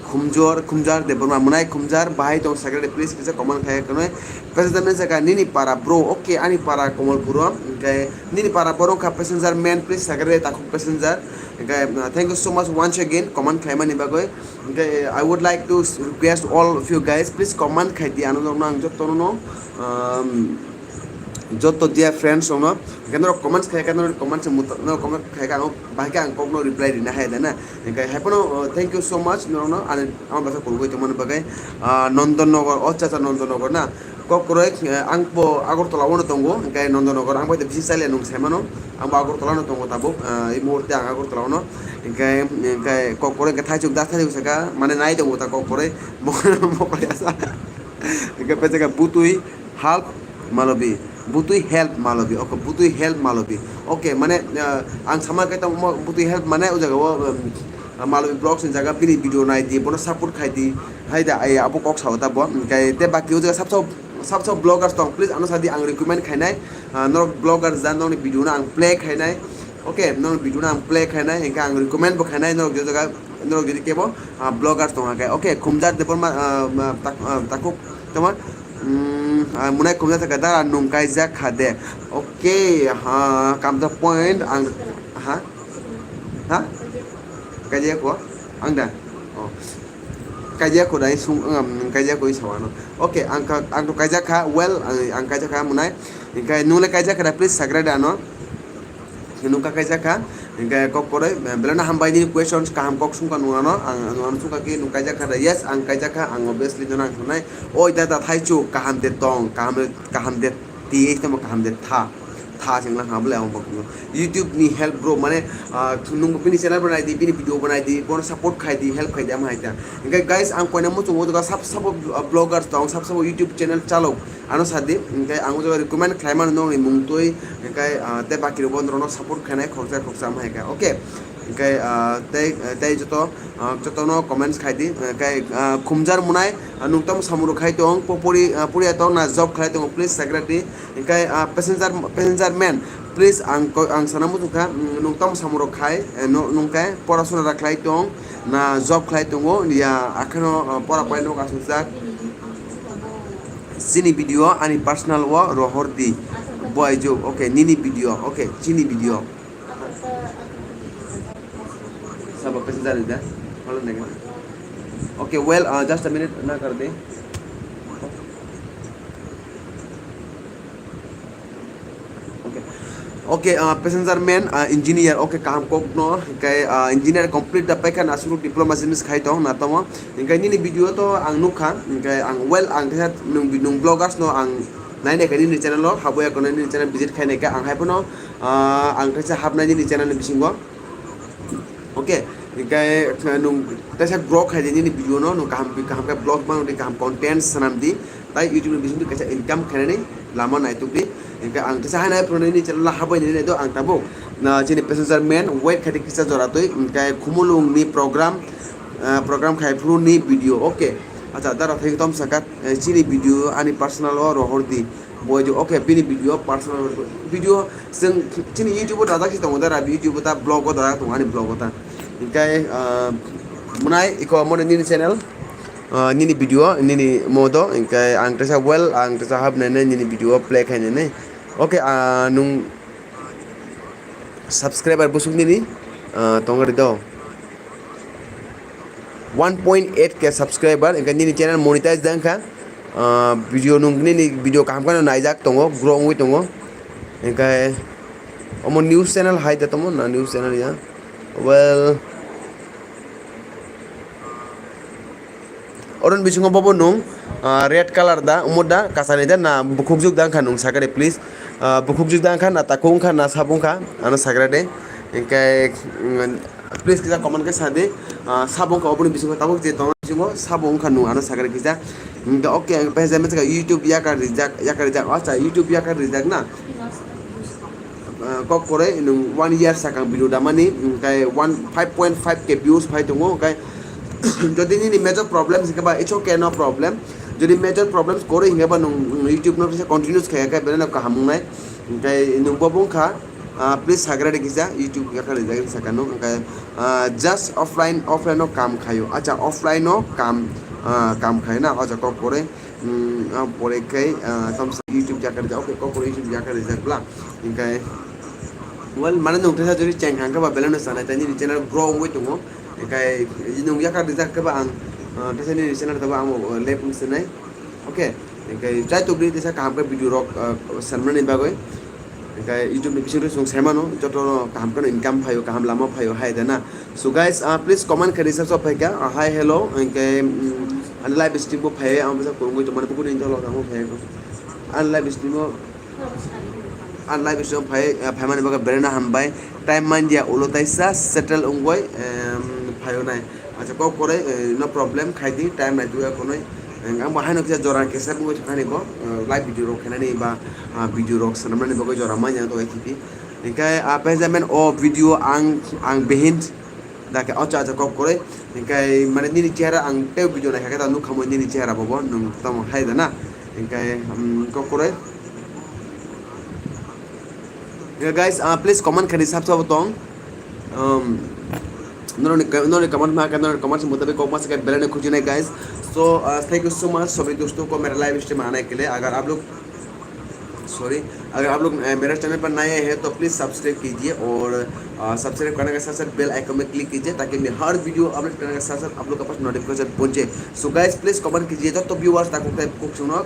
Khumjor, Khumjar, Debbarma, Munai Khumjar, bahai tong secretary, please kisa comment khai khwnwi. Passenger man saka nini para bro, okay, ani para Komolpuro, hinkhe nini para boro wngkha passenger man, please secretary takhuk passenger. Hinkhe, ah, thank you so much once again comment khlaimani bagwi. Hinkhe I would like to request all of you guys, please comment khai di, ano nokno ang jotono, um, joto dear friends rokno, hinkhe norok comments khai khe, norok comments muta-, norok comment khai khe ang bahai khe ang kokno reply rina hai da na. Hinkhe hai phano, uh, thank you so much norokno ani ama bwsa kurugwi tongmani bagwi. Ah, Nondon Nogor, o cha cha Nondon Nogor na. Kok kwrwi, eh, ang bo Agartala o no tongo, hinkhe Nondon Nogor ang bai bisi chaliya nung saimano. Ang bo Agartala no tongo tabuk, ah, ei muhurte ang Agartala o no. Hinkhe, hinkhe kok kwrwi hinkhe thaichuk da thaichuk saka, mane nai tongo ta kok kwrwi. Mokol, mokol ya sa. Hinkhe pejaka butui, Help Malobi. Butui help Malobi. Okay, butui help Malobi. Okay, mane, ah, ang sama khe tamo butui help mane o jaga o, um, Malobi Vlogs ni jaga bini video nai di, bono support khai di. Hai da, ai abo kok sao ta bo. Hinkhe te baki o jaga sabsa, sabsa vloggers tong, please ano sadi ang recommend khainai. Ah, norok vloggers da, norokni video no ang play khainai. Okay, norok video no ang play khainai, hinkhe ang recommend bo khainai, norok je jaga, norok jodi kebo, ah, vloggers tong khe. Okay, Khumjar Debbarma, ah, ah, tak-, ah, takhuk, tamo, mm, ah, Munai Khumjar thaka dara nung kaijak kha de. Okay, ha, come to the point, ang, ha? Ha? Kaijak ko? Ang da? Oh. Kaijak ko dai sung, um, kaijak ko i sawano. Okay, ang ka, ang to kaijak kha, well, ang, ang kaijak kha Munai. Hinkhe nung le kaijak kha da, please sagra da no. Nung ka kaijak kha, hinkhe kok kwrwi, belai no hambai nini questions kaham kok sungkha nung ano, ang, ang ano sungkha ki nung kaijak kha da, yes, ang kaijak kha, ang obviously no nang thunai. Oi da da thaichuk, kaham de tong, kaham de, kaham de ti, tamo kaham de tha, tha singla ha bole ang bok. YouTube ni help bro, mane, ah, nung bini channel banai di, bini video banai di, bono support khai di, help khai di, ama hai ta. Hinkhe guys, ang koina muchungo jaga sab sabo, ah, vloggers tong, sab sabo YouTube channel chalok. Ano sadi, hinkhe ang o jaga recommend khlaimano nokni mung twi, hinkhe, ah, tei baki rokbo norokno support khainai khoroksa khoroksa wngkha, okay? Hinkhe, ah, tei, tei joto, ah, jotono comments khai di, hinkhe, ah, Khumjar Munai, ah, nung tamo samung rok khai tong, po-, pori, ah, poriya tong na job khlai tongo, please secretary, hinkhe, ah, passenger, passenger man, Please, ang ko-, ang sana muchung kha, mm, nung tamo samung rok khai, eh, no, nung khe pora sona da khlai tong, na job khlai tongo, ya akheno, uh, pora pai nok asukjak. Chini video ani personal o rohor di. Boy jo, okay, nini video, okay, chini video. Sabo passenger da, holo nega. Okay, well, uh, just a minute, na kar de. Okay. Okay, uh, passenger man, uh, engineer, okay, kaham kok no, hingkai, uh, engineer complete da paikha na suru diploma jinis khai tong na tamo, hingkai nini video to ang nukha, hingkai ang well ang khe nung, nung bloggers no ang nainai kha nini channel o, haboya kono nini channel visit khai nai kha, ang hai phano, uh, ang kaisa hapnai nini channel ni bisingo. Okay, hingkai, uh, nung kaisa vlog khai di nini video no, nung kaham, kaham khe vlog bang di, kaham content sanam di, tai YouTube ni bising kaisa income khainani lama naituk di. Hingkai ang kaisa hai nai phuru nini channel habai nini do ang tabuk. Na chini passenger man wait khai di kisa jora twi, hingkai Khumulung ni program, uh, program khai phuru ni video. Okay, acha dara thai tom sakat, eh, chini video ani personal o rohor di. Boy jo, okay, bini video personal video seng chini YouTube o dajak si tongo da, YouTube o ta vlog o dajak tongo ani vlog o ta. Hingkai, ah, mwnai iko mone nini channel, ah, nini video, nini modo, hingkai ang tesa well, ang tesa hap nene nini video play khai nene. Okay, ah, nung subscriber busuk nini, ah, tongari do. One point eight K subscriber, hingkai nini channel monetize dang kha. Ah, video nung nini video kaham khano naijak tongo, grow wngwi tongo. Hingkai omo news channel hai da tomo na news channel ya. Well, oron bisingo bobo nung, ah, red color da, umut da, kasani da, na bukhukjuk da wngkha nung sakare please. Ah, bukhukjuk da wngkha na takhuk wngkha na sabo wngkha, ano sakra de. Hingkai, mm, please kisa comment khe sa di. Ah, sabo wngkha oboni bisingo tabuk je tongna bisingo sabo wngkha nung ano sakra kisa. Hingkhe okay, ang page jame thaka YouTube yakar rijak, yakar rijak. Acha, YouTube yakar rijak na. Ah, kok kore nung one year sakang video damani, hingkai one, five point five K views phai tongo, hingkai jodi nini major problems hingke ba it's okay, no problem. Jodi major problems kore hingke ba nung YouTube no kisa continuous khe khe belai no kaham wngnai. Hingkai nung bo bung kha, ah, please subscribe kisa YouTube yakar rijak saka nung, hingkai, ah, just offline, offline no kam khayo. Acha, offline no kam, ah, kam khayo na, acha kok kore. Hmm, ah, pore khai, ah, tamsa YouTube yakar rijak, okay, kok kore YouTube yakar rijak bla. Hingkai, well, mane nung tesa jodi cheng hangka ba belai no sanai, tani channel grow wngwi tongo. Hingkai nung yakar rijak khe ba ang, ah, tesa ni channel tabo ang, ah, lep wng sinai. Okay, hingkai jai tubli tesa kaham khe video rok, ah, sanmani bagwi. Hingkai YouTube ni bisingo chwng sai mano, joto kaham kheno income phaio, kaham lama phaio hai da na. So guys, ah, please comment khe research o phaikha, ah, hi, hello, hingke, mm, ani live stream bo phai, ang bwsa kurungwi tongmani, bukuno inta lo tamo phai. Ani live stream o, ani live stream o phai, ah, phaimani bagwi belai no hambai. Time mandia ulo taisa settle wngwi, em, phaio nai. Acha kok kore, eh, no problem, khai di, time nai tuya konoi. Ang bo haino kisa jora kisa wngwi thangani bo, eh, live video rok khenani ba, ah, video rok swnamnani bagwi jora manya to H T P. Hingke, ah, Benjamin o video ang, ang behin. Dake, acha, acha, kok koroi. Hingke, mane, nini chehara ang tei video naikha khe ta nukha mo nini chehara bobo, nung tamo hai da na. Hingke, um, kok koroi. Hingke, guys, ah, please comment khani sab sabo tong. Um, noroni, noroni comment ma, noroni comment mutabik kok ma se belai no khujinai, guys. So, uh, thank you so much, sabhi dosto ko mera live stream aane ke liye. Agar aap log sorry, अगर आप लोग, अ, मेरा चैनल पर नए हैं तो please subscribe कीजिए और, अ, सब्सक्राइब करने के साथ साथ बेल आइकन में क्लिक कीजिए ताकि मैं हर वीडियो अपलोड करने के साथ साथ आप लोग के पास नोटिफिकेशन पहुंचे। So गाइस, प्लीज कमेंट कीजिए, जब तो व्यूअर्स ताको कुक सुनो,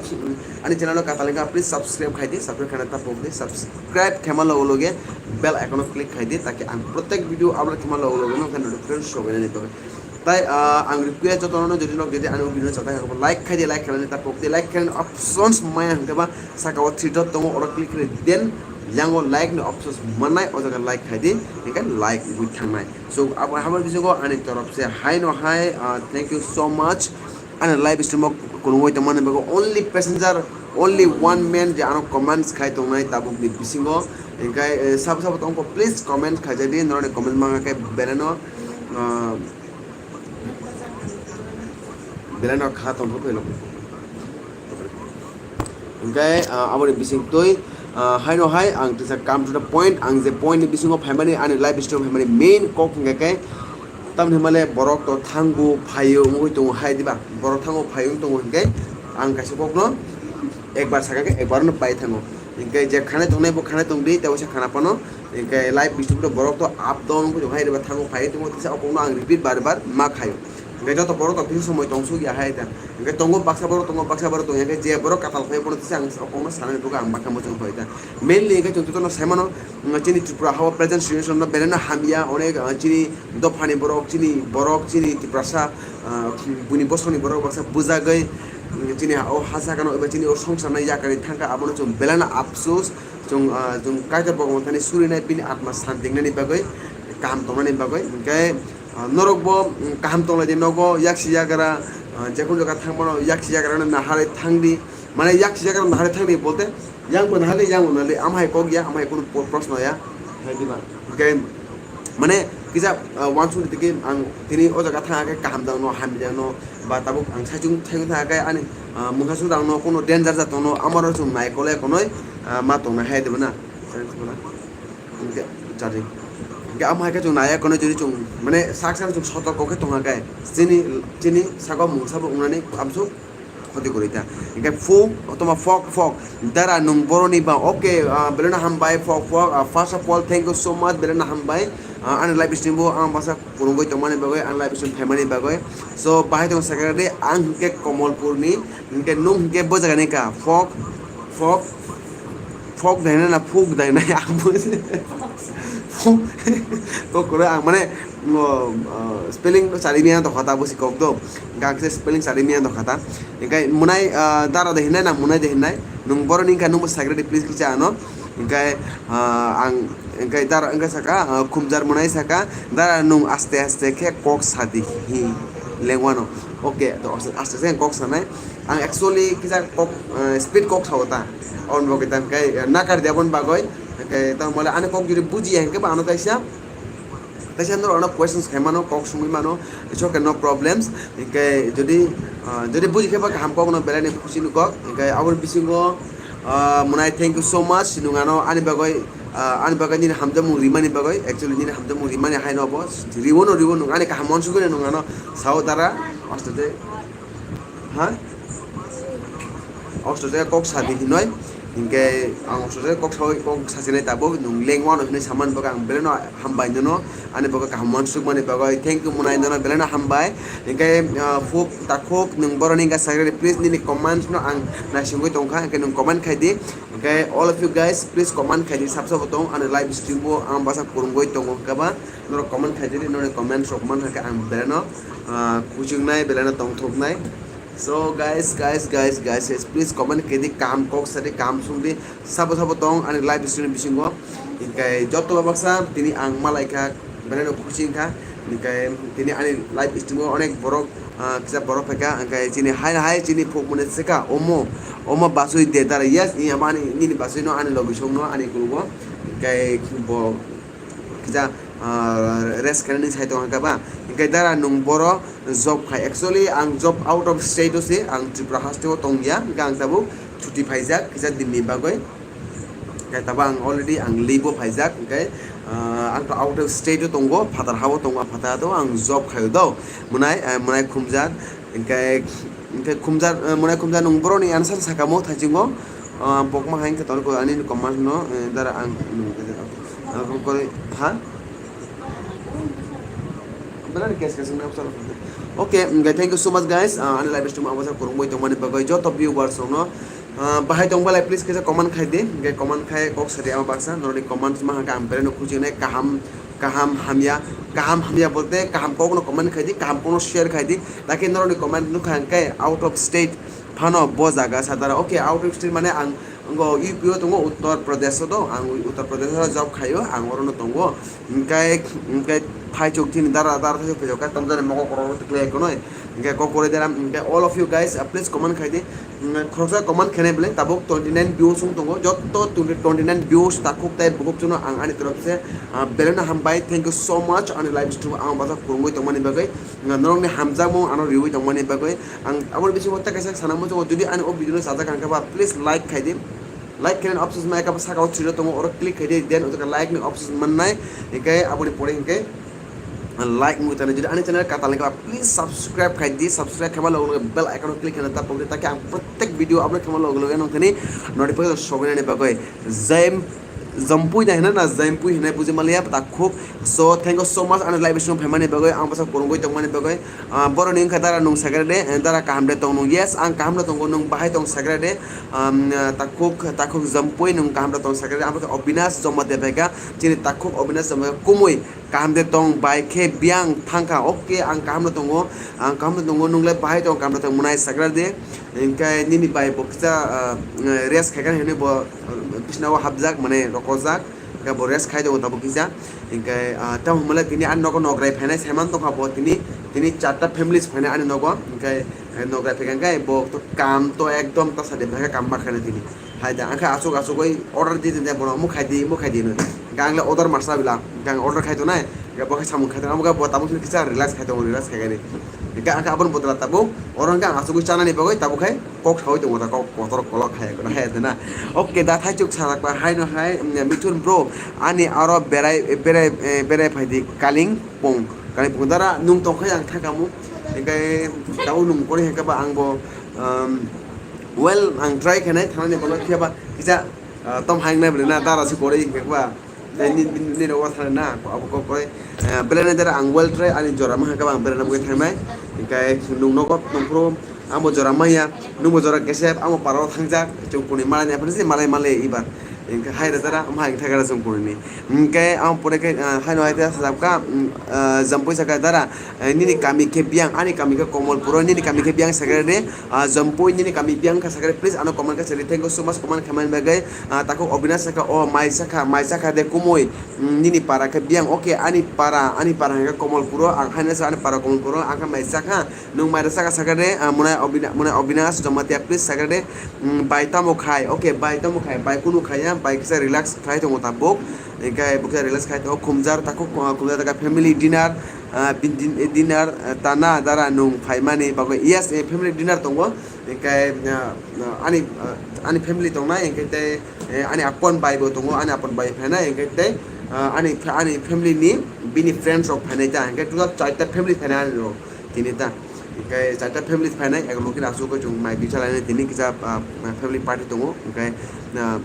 अनि चैनल का तालिका प्लीज सब्सक्राइब खाई दी, सब्सक्राइब करना था पोक दी, सब्सक्राइब खेमा लोग लोगे बेल आइकन क्लिक खाई दी ताकि हम प्रत्येक वीडियो अपलोड खेमा लोग लोगे ना नोटिफिकेशन शो करने नहीं तो Tai, ah, ang request jotono jodi nok jodi ani video chata kha like khai di, like khainani ta pok di, like khainani options maya hwnkhe ba saka o three dot tongo, oro click khe di, then yango like ni options manai, o jaga like khai di, hwnkhe like wngwi thangnai. So abo hamar bisingo ani torop se hai no hai, ah, thank you so much. Ani live stream o kunui tongmani bagwi only passenger, only one man je ano comments khai tongnai tabuk ni bisingo, hwnkhe, eh, sabo sabo tongkho please comment khaijak di, noroni comment manga khe belai no, ah, Belai no kha tong thok phai lo. Hingke, ah, aboni bising twi, Ah, haino hai ang tisa come to the point, ang je point ni bisingo phaimani, ani live stream phaimani main kok hingka khe, tamni himale borok to thango phaio wngwi tongo hai diba, borok thango phaio wng tongo hinkhe ang kaisa kokno ekbar sakha khe ekbar no pai thango, hinkhe je khana tongnai bo khana tongdi tei waisa khana phano, hinkhe live stream to borok to up down wngwi tongo hai diba, thango phaio tongo tisa o kokno ang repeat bar bar ma khaio. Hingke joto borok tong khe somoi tong suk ya hai ta. Hingke tongo baksa borok tongo, baksa borok tong ya khe je borok katal khai bono tisa ang o kokno sanani bugo ang baksa muchung khai ta. Mainly hingke chwng jotono sai mano, mm, chini Tripura hao present situation no belai no hamya, onek, ah, chini dophani borok, chini borok, chini Tiprasa, ah, buini bosongni borok baksa bujagwi, mm, chini o ha saka no eba chini o songsar no yakarwi thangkha, abono chwng belai no apsus, chwng, ah, chwng Kaitor Bhagwan thani surinai bini atma santi wngnani bagwi, kaham tongnani bagwi. Hingke Ah, norok bo, mm, kaham tonglai di nogo, yaksi yagra, ah, jekun jaga thang mano, yaksi yagra no naharwi thang di. Mane yaksi yagra naharwi thang di bolte, yang bo naharwi, yang bo naharwi, am hai kok ya, am hai kunu po-, proshno ya. Hai di ba. Hingke, mane, kisa, ah, wansuk di tiki ang tini o jaga thang khe kaham dang no, hamya dang no, ba tabuk ang saichung, saichung thang khe ani, ah, mungsa sung dang no, kunu danger jat no, amaro chwng nai kole konoi, ah, ma tong nai hai di ba na. Hingke, chari. Hingke amo hai khe chwng nai ya kono jodi chwng, mane, sak sak chwng sotorko khe tongha khe. Chini, chini saka mungsa bo wngnani amsuk khoti kwrwi ta. Hingke fuk, otoma fok, fok. Dara nwng boroni ba, okay, ah, belai no hambai, fok, fok. Ah, first of all, thank you so much, belai no hambai. Ah, ani live stream bo ang basa kwrwngwi tongmani bagwi, ani live stream phaimani bagwi. So, bahai tong secretary, ang hingke Komolpurni, hingke nwng hingke bo jagani ka, fok, fok, Fok dai na, na fuk dai na, ang bo se. Fuk. Kok kwrwi ang mane, ngo, ah, spelling no chari miya tongkha ta, bo si kok do. Gak se spelling chari miya tongkha ta. Hingke munai, ah, dara de hinai na munai de hinai. Nwng boroni wngkha nwng bo secretary please kisa ano. Hingke, ah, ang, hingke dara wngkha saka, ah, khumjar munai saka. Dara nwng aste aste khe kok sadi hi lengwano. Okay, to aste aste khe kok sanai. Ang actually kisa kok, eh, speed kok sao ta. Aboni bagwi tang khe, eh, nakar di aboni bagwi. Hingke tamo le ani kok jodi bujiya hingke ba ano kaisa, kaisa norok ano questions khai mano, kok sungwi mano. It's okay, no problems. Hingke jodi, ah, jodi buji khe ba kaham kok no belai ni khusi ni kok. Hingke aboni bisingo, ah, munai thank you so much. Nwng ano ani bagwi, ah, ani bagwi nini hamjakmung rimani bagwi. Actually nini hamjakmung rimani hai no bo. Riwo no riwo nwng ani kaham uansugwi nwng ano sao dara. Aste aste. Ha? Osto je kok sadi hinoi. Hingke ang osto je kok sawi kok sasinai tabuk nwng lengwano hinoi saman bagwi ang beleno hambai nono. Ani bagwi kaham uansukmani bagwi thank you munai nono beleno hambai. Hingke, ah, fuk takhuk nwng boroni wngkha secretary please nini comments no ang naisingwi tongkha hingke nwng comment khai di. Hingke all of you guys please comment khai di sab sabo tong ani live stream o ang basa kwrwngwi tongo hingke ba. Norok comment khai di, norokni comments rok man hakhe ang beleno, ah, kuchuknai, beleno tongthoknai. So guys, guys, guys, guys, guys, please comment khai di, kaham kok sa di, kaham sung di, sabo sabo tong ani live stream bisingo. Hingke joto baksa tini ang malaikha, beleno khusi wngkha. Hingke tini ani live stream o onek borok, ah, kisa borok phaikha, hingke chini hai hai chini phuk mane seka, omo, omo basui de dara, yes, i amani nini basui no ani logisong no ani kulugo. Hingke bo kisa, ah, rest khainani sai tongkha ba. Hingke dara nwng boro job khai. Actually, ang job out of state o se, ang Tripura haste o tongya. Hingke ang tabuk chuti phaijak, kisa dinni bagwi. Hingke tabuk ang already ang leave o phaijak. Hingke, ah, ang to out of state o tongo, phatar ha o tongo, phatar ha o ang job khaio do. Mwnai, ah, mwnai khumjak. Hingke, hingke khumjak, eh, mwnai khumjak nwng boroni answer sakamo thaichungo. Ah, bokma hai hingke tongo ani comment no, eh, dara ang, ah, kok kori, ha? Belani kes kes na sar. Okay, hingke thank you so much guys. Ah, ani live stream abo sa kurungwi tongmani bagwi joto viewers no, ah, bahai tongbalai please kisa comment khai di. Hingke comment khai kok sadi ama baksa noroni comments ma haka ang beleno khujinai kaham kaham hamya, kaham hamya bolte kaham kokno comment khai di, kaham kokno share khai di, dakhe norokni comment nukha hwnkhe out of state phano bo jaga sadara. Okay, out of state mane ang ngo U P o tongo, Uttar Pradesh o dong, ang Uttar Pradesh o job khaio, ang orono tongo. Hwnkhe, hwnkhe phaichuk chini dara, dara thaichuk phaichuk khe tamjani mokol korok rok tikle ekonoi. Hwnkhe kok kwrwi dera, hwnkhe all of you guys, uh, please comment khai di. Mm, khoroksa comment khenai belai tabuk twenty nine views wng tongo. Joto twenty, twenty nine views takhuk tei bukhuk chwngno ang ani torop se, ah, belai no hambai. Thank you so much ani live stream ang basa kwrwngwi tongmani bagwi. Nga norokni hamjakmung ano riwi tongmani bagwi. Ang aboni bisingo tei kaisa sana muchungo, jodi ani o video no sajak kha ba, please like khai di. Like khainani options mai kha saka o three dot tongo, oro click khai di, then o jaga like ni options mannai, hinkhe aboni pore hinkhe like wngwi thanai. Jodi ani channel katal wngkha, please subscribe khai di, subscribe khaima logo logo bell icon o click khaina ta pokdi, taki ang protek video upload khaima logo logo nongthani notification sogainani bagwi. Jai Jampui da hinna na Jampui hinna buji maliya takhuk. So thank you so much ani live stream phaimani bagwi, ang bwsa kwrwngwi tongmani bagwi. Ah, boroni wngkha dara nwng sakra de, eh, dara kaham de tong nwng. Yes, ang kaham de tongo, nwng bahai tong sakra de. Um, ah, takhuk, takhuk Jampui nwng kaham de tong sakra de. Ang bwkha Obinash Jamatia phaikha, chini takhuk Obinash Jamatia kumui kaham de tong bai khe biyang thangkha. Okay, ang kaham de tongo, ang kaham de tongo, nwng le bahai tong kaham de tong mwnai sakra de. Hinkhe nini bai bo kisa, ah, rest khaikha hinwi bo, ah, bisna o hapjak, mane rokojak. Hinkhe bo rest khai tongo tabuk kisa. Hinkhe, ah, tamo hwnmale tini ani nogo nograi phainai saiman tongkha bo tini, tini charta families phainai ani nogo. Hinkhe, eh, nograi phaikha hinkhe bo to kam to ekdom ta sadi phaikha kam ma khainai tini. Hai da, angkhe asuk asuk oi order di, di, di, bono omo khai di, omo khai di hinwi. Hinkhe ang le order masa bila, hinkhe ang order khai tongnai, hinkhe bo khe samung khai tongnai, amo khe bo tabuk kisa relax khai tongo, relax khai khai di. Hinkhe angkhe aboni bodol tabuk, oro hinkhe ang asugwi chanani bagwi tabuk khai kok sawi tongo da, kok kotor kolok hai, hai da na. Okay da, thaichuk sajak ba, haino hai, mm, Mithun bro, ani aro berai, berai, eh, berai phai di Kalimpong, Kalimpong dara nwng tong khai ang thangkamu, hinkhe tabuk nwng kori hinkhe ba ang bo, um, well, ang try khainai thangnani bagwi, phiya ba kisa, ah, tom hai wngnai bwle na, dara se kori hinkhe ba. Tei ni, ni, ni rogo thani na, abo kok koi, eh, belai nai dara ang well try, ani jora maha khe ang belai nai bagwi thangnai. Hinkhe nwng nogo tongphuru, amo jora maya, nwngbo jora kesep, amo parao thangjak, chwng kuni malai ni, aphano se malai malai ibar. Hinkhe hai da dara, ama hai thagara chwng kuni ni. Hinkhe amo pore khe, eh, haino hai da sajak kha, mm, eh, Jampui saka dara, eh, nini kami khe biyang, ani kami khe Komolpuro, nini kami khe biyang sakhe de, ah, Jampui, nini kami biyang kha sakhe de, please ano comment khe sadi. Thank you so much comment khaimani bagwi. Ah, takhuk Obinash sakha, o mai sakha, mai sakha de kumui, mm, nini para khe biyang, okay, ani para, ani para hwnkhe Komolpuro, ang haino sa ani para Komolpuro, ang khe mai sakha, nwng mai rw sakha sakha de, ah, mwnai Obina-, mwnai Obinash Jamatia, please sakha de, mm, bai tamo khai, okay, bai tamo khai, bai kunu khaiya, bai kisa relax khai tongo tabuk, hinkhe bo kisa relax khai tongo, khumjar takhuk, ah, khumjar takha family dinner, ah, bin-, din-, dinner, ah, tana dara nwng phaimani bagwi, yes, eh, family dinner tongo. Hinkhe, ah, ah, ani, ah, ani family tongnai, hinkhe tei, eh, ani apon bai bo tongo, ani apon bai phainai, hinkhe tei, ah, ani, ani family ni bini friends rok phainai ta, hinkhe total charta family phainai ani rok tini ta. Hinkhe charta family phainai, ek logi asuk chwng mai bisa lainai tini kisa, ah, family party tongo, hinkhe, ah,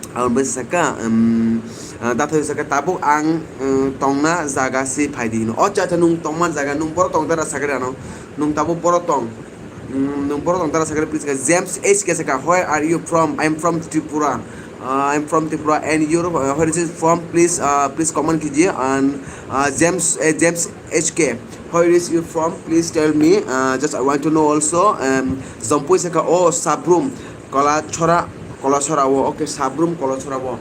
Ang bwsaka, um, ah, dathai bwsaka tabuk ang, um, tongna jaga si phai di hino. Acha, acha, nwng tongma jaga, nwng boro tong dara sakhe ano. Nwng tabuk boro tong. Um, nwng boro tong dara sakhe, please, James H K saka, "Where are you from?" "I'm from Tripura." Uh, "I'm from Tripura." "And you're, uh, where is it from?" Please, uh, please comment kijiye. And, uh, James, uh, James H K, "Where is you from? Please tell me. Uh, just I want to know also." Um, Jampui saka, "Oh, Sabrum." Kolachora, Kolachora o, okay, Sabrum Kolachora o.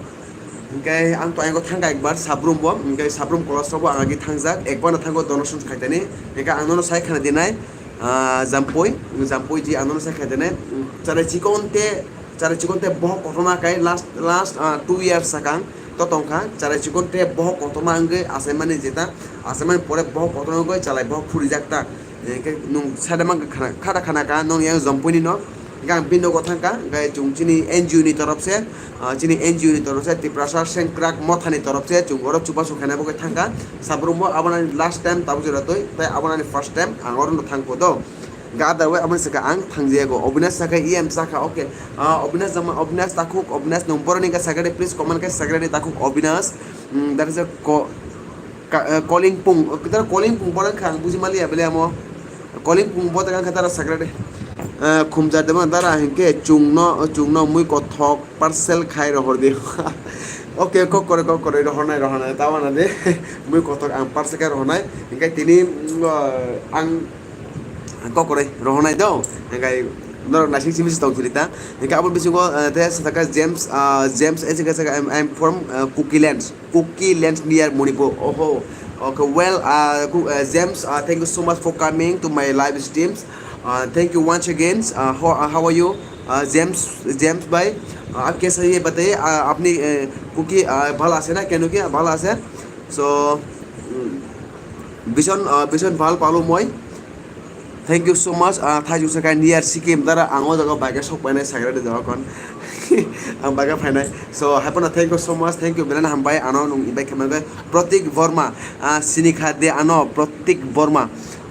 Hinkhe ang to ayang thangkha ekbar Sabrum o, hinkhe Sabrum Kolachora o ang agi thangjak, ekbar no thango donation khaitani. Hinkhe ang nono sai khana dinai, ah, Jampui, Jampui ji ang nono sai khana dinai. Chare chikon te, chare chikon te bohok kotorma kai last, last, ah, two years sakang to tongkha. Chare chikon te bohok kotorma wngwi achaimani jeta, achaimani pore bohok kotorma wngwi chalai bohok phurijak ta. Hinkhe nwng sada mang khana, khada khana ka, nwng yang Jampui ni no. Hinkhe ang bini nogo thangkha, hinkhe chwng chini N G O ni torop se, ah, chini N G O ni torop se, Tiprasa Sengkrak Motha ni torop se, chwng oro chubachu khaina bagwi thangkha. Sabrum bo abonani last time tabuk jora twi, tei abonani first time ang oro no thangkho do. Hinkhe otherwise aboni saka ang thangjayago. Obinash saka E M sakha, okay. Ah, Obinash Jama, Obinash takhuk, Obinash nwng boroni ka sakha de, please comment khe sakha de takhuk Obinash. Mm, that is a ko-, Ka-, eh, Kolingpung, eh, kita Kolingpung borok kha ang buji maliya bele amo. Kolingpung bo tang kha dara sakra de. Eh, khumjar de ma dara hinkhe chungno, chungno mui kothok parcel khai rohor de. Okay, kok kore, kok kore, rohornai, rohornai, tawana de. Mui kothok ang parcel khai rohornai. Hinkhe tini, mm, eh, ang kok kore, rohornai do. Hinkhe norok naising simi se tong sili ta. Hinkhe abo bisingo, eh, te sakha James, ah, James, eh, sakha, sakha, I'm, I'm from, eh, Kuki lands. Kuki lands near Manipur. Oho. Okay, well, uh, Ku-, uh, James, uh, thank you so much for coming to my live streams. Uh, thank you once again. Uh, how, uh, how are you? Uh, James, James bhai, uh, आप कैसे हैं ये बताइए? Uh, अपनी, uh, cookie, uh, ভালো আছে না? কেন কি ভালো আছে? So, mm, ভীষণ, uh, ভীষণ ভাল পালোঁ মই। Thank you so much. Ah, thai juksa kai near Sikkim dara ang o jaga bike sok painai sakra de jaga kon. Ang baga phainai. So, haiphano thank you so much, thank you, belai no hambai, ano nung invite khaimani bagwi. Pratik Borma, ah, sini kha de ano, Pratik Borma.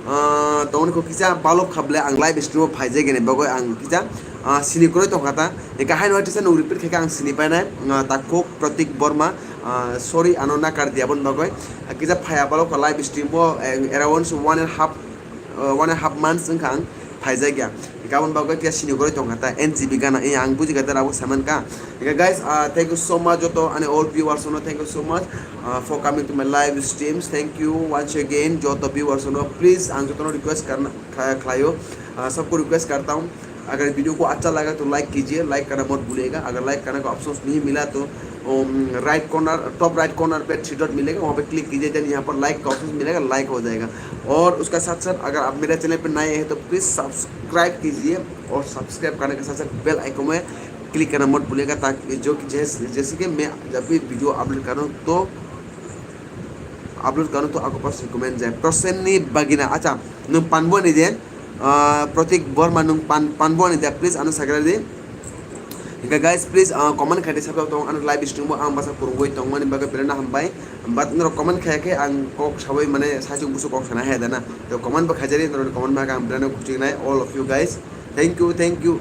Ah, tongoni kok kisa balok kha ble ang live stream o phaijak gini bagwi ang kisa, ah, sini kwrwi tongkha ta. Eka haino waitisa nung repeat khaikha ang sini painai, ah, takhuk Pratik Borma, ah, sorry ano nakar di aboni bagwi. Ah, kisa phaiya balok kha live stream o, eh, around one and half uh, one and half months wngkha ang phaijak ya. Gabon bagwi khe sini goroi tongkha ta N G B gana, eh, ang buji kha ta abo saman ka. Eka guys, uh, thank you so much joto ani all viewers no, thank you so much, uh, for coming to my live streams. Thank you once again joto viewers no. Please ang joto no request karna kha-, khlaio, uh, sabko request karta hoon, अगर वीडियो को अच्छा लगा तो लाइक कीजिए, लाइक करना मत भूलिएगा। अगर लाइक करने का ऑप्शन नहीं मिला तो, um, right corner, top right corner पे थ्री डॉट मिलेगा, वहाँ पे क्लिक कीजिए, देन यहाँ पर लाइक का ऑप्शन मिलेगा, लाइक हो जाएगा। और उसका साथ साथ अगर आप मेरे चैनल पे नए हैं तो प्लीज सब्सक्राइब कीजिए, और सब्सक्राइब करने के साथ साथ बेल आइकन में क्लिक करना मत भूलिएगा, ताकि जो कि जैसे, जैसे कि मैं जब भी वीडियो अपलोड करूँ तो, अपलोड करूँ तो आपको पास रिकमेंड जाए। प्रसन्नी बगिना, अच्छा, nung panbo ni de, ah, Pratik Borma nung pan, panbo ni de, please ano sakra di. Hingke guys, please, ah, comment khai di, sabjak tong, ano live stream bo ang basa kurungoi tongmani bagwi belai no hambai. But norok comment khai khe ang kok sabai mane saichung busu kok sana hai dana. To comment bo khaijari, norok comment ma ang belai no kuching nai, all of you guys. Thank you, thank you.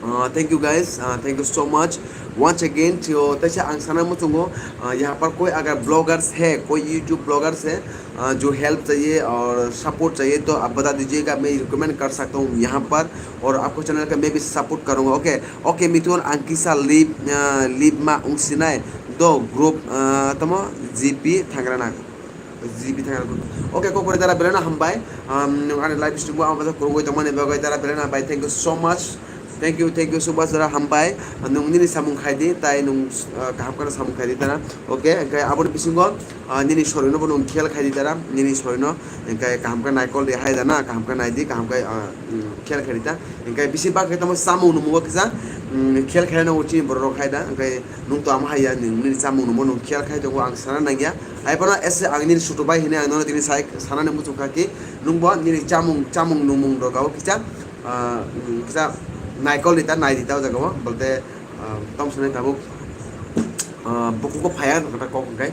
Uh, thank you guys, uh, thank you so much once again to, taisa ang sana muchungo, uh, यहाँ पर कोई अगर ब्लॉगर्स है, कोई YouTube bloggers है, uh, जो हेल्प चाहिए और सपोर्ट चाहिए तो आप बता दीजिएगा, मैं रिकमेंड कर सकता हूँ यहाँ पर, और आपको चैनल का मैं भी सपोर्ट करूँगा। Okay, okay, Mithun ang kisa live, uh, live ma ungsinai do group, uh, tamo G P thangrana. G P thang. Okay, kokori dara belai no hambai. Um, ani live stream o ang basa kurungoi tongmani bagwi dara belai no hambai. Thank you so much. Thank you, thank you so much dara hambai. Nung nini samung khai di, tai nung, uh, kaham kheno samung khai di dara. Okay, hingke aboni bisingo, uh, nini sorino bo nung khel khai di dara. Nini sorino, hingke kaham khe naikol di hai dana, kaham khe nai di, kaham khe, uh, mm, khel khai di ta. Hingke bisi bak khe tamo samung nung bo kisa, mm, khel khai no chini borok rok hai da. Hingke nung to ama hai ya, nung nini samung nung bo nung khel khai tongo, ang sana nang ya. Hai phano ese ang nini sutu bai hinui ang nono tini sai sanani muchung kha ki, nung bo nini chamung, chamung nungmung rok abo kisa, ah, kisa naikol ni ta nai di ta o jaga o, bolte, ah, tom sanai tabuk, ah, bukugo phaya wngkha ta kok hwnkhe.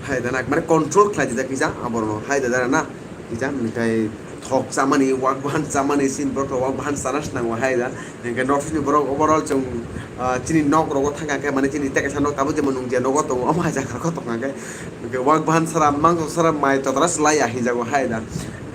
Hai da na, mane control khlai di ta kisa, aborok no hai da da na, kisa, hwnkhe thok chamani, wak bahan chamani, sin borok wak bahan sana swnango hai da. Hingke North East ni borok overall chwng, ah, chini nok rogo thangkha khe, mane chini tei kaisa nok tabuk jemon nwng je nogo tongo, omo hai jaga rogo tongkha khe. Hingke wak bahan sara, mangso sara, mai totra se lai ya hinjago hai da.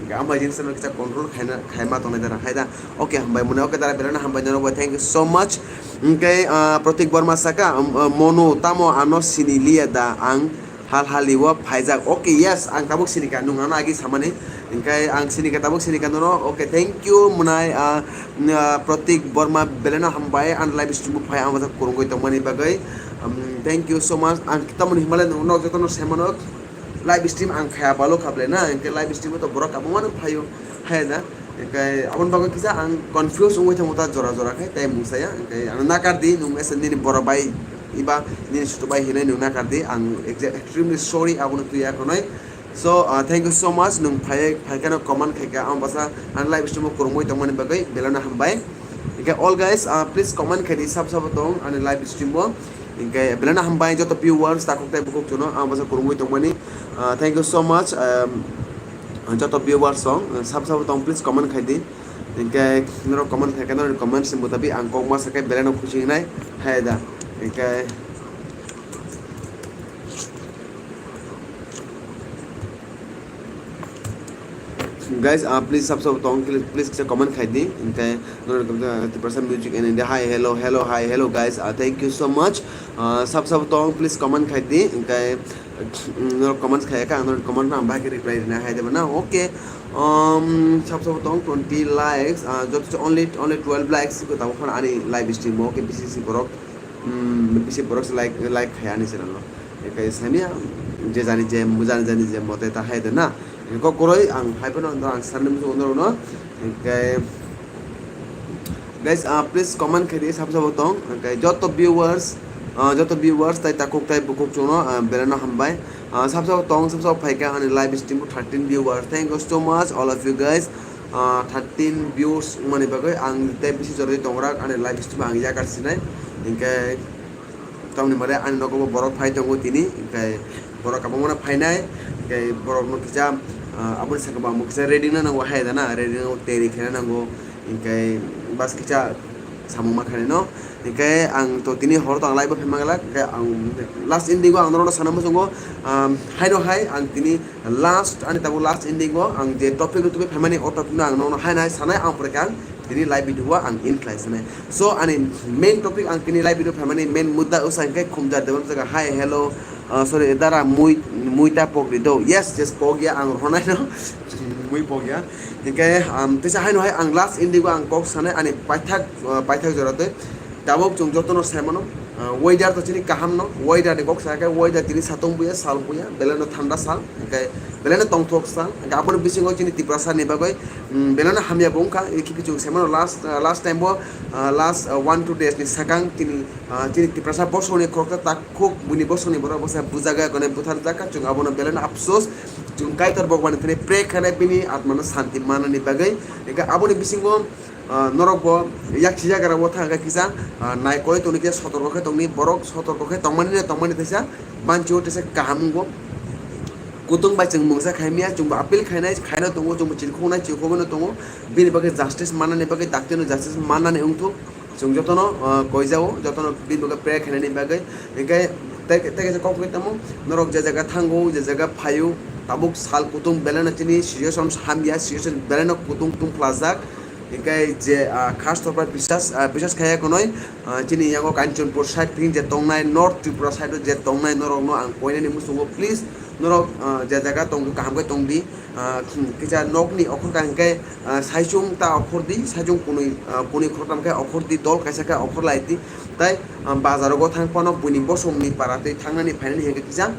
Hingke amo hai jini sara kisa control khaina, khaima tongnai dara hai da. Okay, hambai mone, okay, dara belai no hambai nono bo, thank you so much. Hingke, ah, Pratik Borma saka, um, uh, Monu, tamo ano sini liya da ang? Hal hali o phaijak. Okay, yes, ang tabuk sini kha, nwng ano agi samani. Hingke ang sini kha, tabuk sini kha nono. Okay, thank you, mwnai, ah, ah, Pratik Borma belai no hambai, ang live stream o phai ang basa kurungoi tongmani bagwi. Um, thank you so much. Ang tamoni himale nwng nok jotono sai mano live stream ang khaya balo kha belai na, hingke live stream o to borok kabangma no phaio, hai na. Hingke aboni bagwi kisa ang confuse wngwi thango ta jora jora khe, tei mungsaya, hingke ano nakar di, nwng ese nini borok bai, iba nini sutu bai hinui nwng nakar di, ang exa-, extremely sorry abono twi ya khonoi. So, uh, thank you so much, nwng phai, phai kheno comment khai kha, ang basa ang live stream o kurungwi tongmani bagwi belai no hambai. Hingke all guys, uh, please comment khai di, sab sabo tong ani live stream o. Hingke belai no hambai joto viewers, takhuk tei bukhuk chuno ang basa kurungwi tongmani. Uh, thank you so much, um, joto viewers song, uh, sab sabo tong, please comment khai di. Hingke norok comment khai khe norokni comments ni mutabik ang kok masa khe belai no khusi wngnai hai da. Hingke guys, uh, please sab sabo tong, please, please kisa comment khai di. Hingke norok, uh, Tiprasa Music in India. Hi, hello, hello, hi, hello guys. Uh, thank you so much. Uh, sab sabo tong, please comment khai di. Hingke, mm, norok comments khai kha, ang norok comment no ang bahai khe reply rina hai deba na. Okay. Um, sab sabo tong twenty likes, uh, just only, only twelve likes ko tabo phano ani live stream o, okay, bisi si borok, mm, bisi borok se like, like khai ani channel o. Ekai sania, je jani je, jani jani je mote ta hai de na. Ko koroi ang hai phano ang sanni musu ono no. Ekai, guys, uh, please comment khai di sab sabo tong. Ekai joto viewers, uh, joto viewers tai takhuk tai bukhuk chuno, uh, belai no hambai. Uh, sab sabo tong, sab sabo phaikha ani live stream o thirteen viewers. Thank you so much all of you guys. ah, thirteen views wngmani bagwi ang tei bisi jorwi tongrok ani live stream ang yakar sinai. Hinkhe tamni mare ani nogo bo borok phai tongo tini, hinkhe borok kwbangma no phainai, hinkhe borokno kisa, ah, aboni saka bo ang bo kisa ready na nango hai da na, ready nango, teri khaina nango, hinkhe bas kisa samung ma khainai no. Hinkhe ang to tini hor to ang live bo phai mangla, hinkhe ang last ending o ang norokno sana muchungo, um, haino hai ang tini last ani tabuk last ending o ang je topic no tubui phaimani o topic no ang nono haino hai sanai ang pore khe ang tini live video o ang in khlai sanai. So ani main topic ang tini live video phaimani main mudda usa hinkhe khumjar debam jaga hi hello, uh, sorry dara mui muita pokri do, yes yes pokya ang rhonai no mui pokya. Hinkhe, um, teisa haino hai ang last ending o ang kok sanai ani paithak, uh, paithak jora tei tabuk chwng jotono sai mano, uh, weather to chini kaham no, weather ni kok sa khe weather tini satung buya sal buya belai no thanda sal, hinkhe belai no tongthok sal, hinkhe aboni bisingo chini Tiprasa ni bagwi, um, belai no hamya bo wngkha, ikhe chwng sai mano last, uh, last time bo, uh, last, uh, one two days ni sakang tini, uh, chini Tiprasa bosong ni khoroksa takhuk buini bosong ni borok bwsa bujaga kone butharjak kha, chwng abono belai no apsos. Chwng Kaitor Bhagwan ni thani pray khainai bini atma no santi manani bagwi. Hinkhe aboni bisingo, ah, norok bo yaksi jaga rok bo thang khe kisa, ah, nai koi tongni khe sotorko khe tongni borok sotorko khe tongmani no tongmani teisa manchi o teisa kaham wngo. Kutung bai chwng mungsa khaimya chwng bo appeal khainai khaino tongo chwng bo chirikhoknai chirikhogwi no tongo. Bini bagwi justice manani bagwi dakti no justice manani wngthok. Chwng jotono, ah, koijao, jotono bini bagwi pray khainani bagwi. Hinkhe tei, tei kaisa kok wngwi tamo, norok je jaga thango, je jaga phaio, tabuk sal kutung belai no chini situation hamya, situation belai no kutung tungphlajak. Hinkhe je, ah, khas torpra bisas, ah, bisas khaiya konoi, ah, chini yango Kanchanpur side thing je tongnai, North Tripura side o je tongnai, norokno ang koinani muchungo, please, norok, ah, je jaga tongo kaham khe tongdi. Ah, kisa nokni okhor kaham khe, ah, saichung ta okhor di, saichung kunui, ah, kunui khoroktham khe okhor di, dol kaisa khe okhor lai di. Tai, ah, bazar o thang phano buini bosong ni para tei thangnani phainani hinkhe kisa,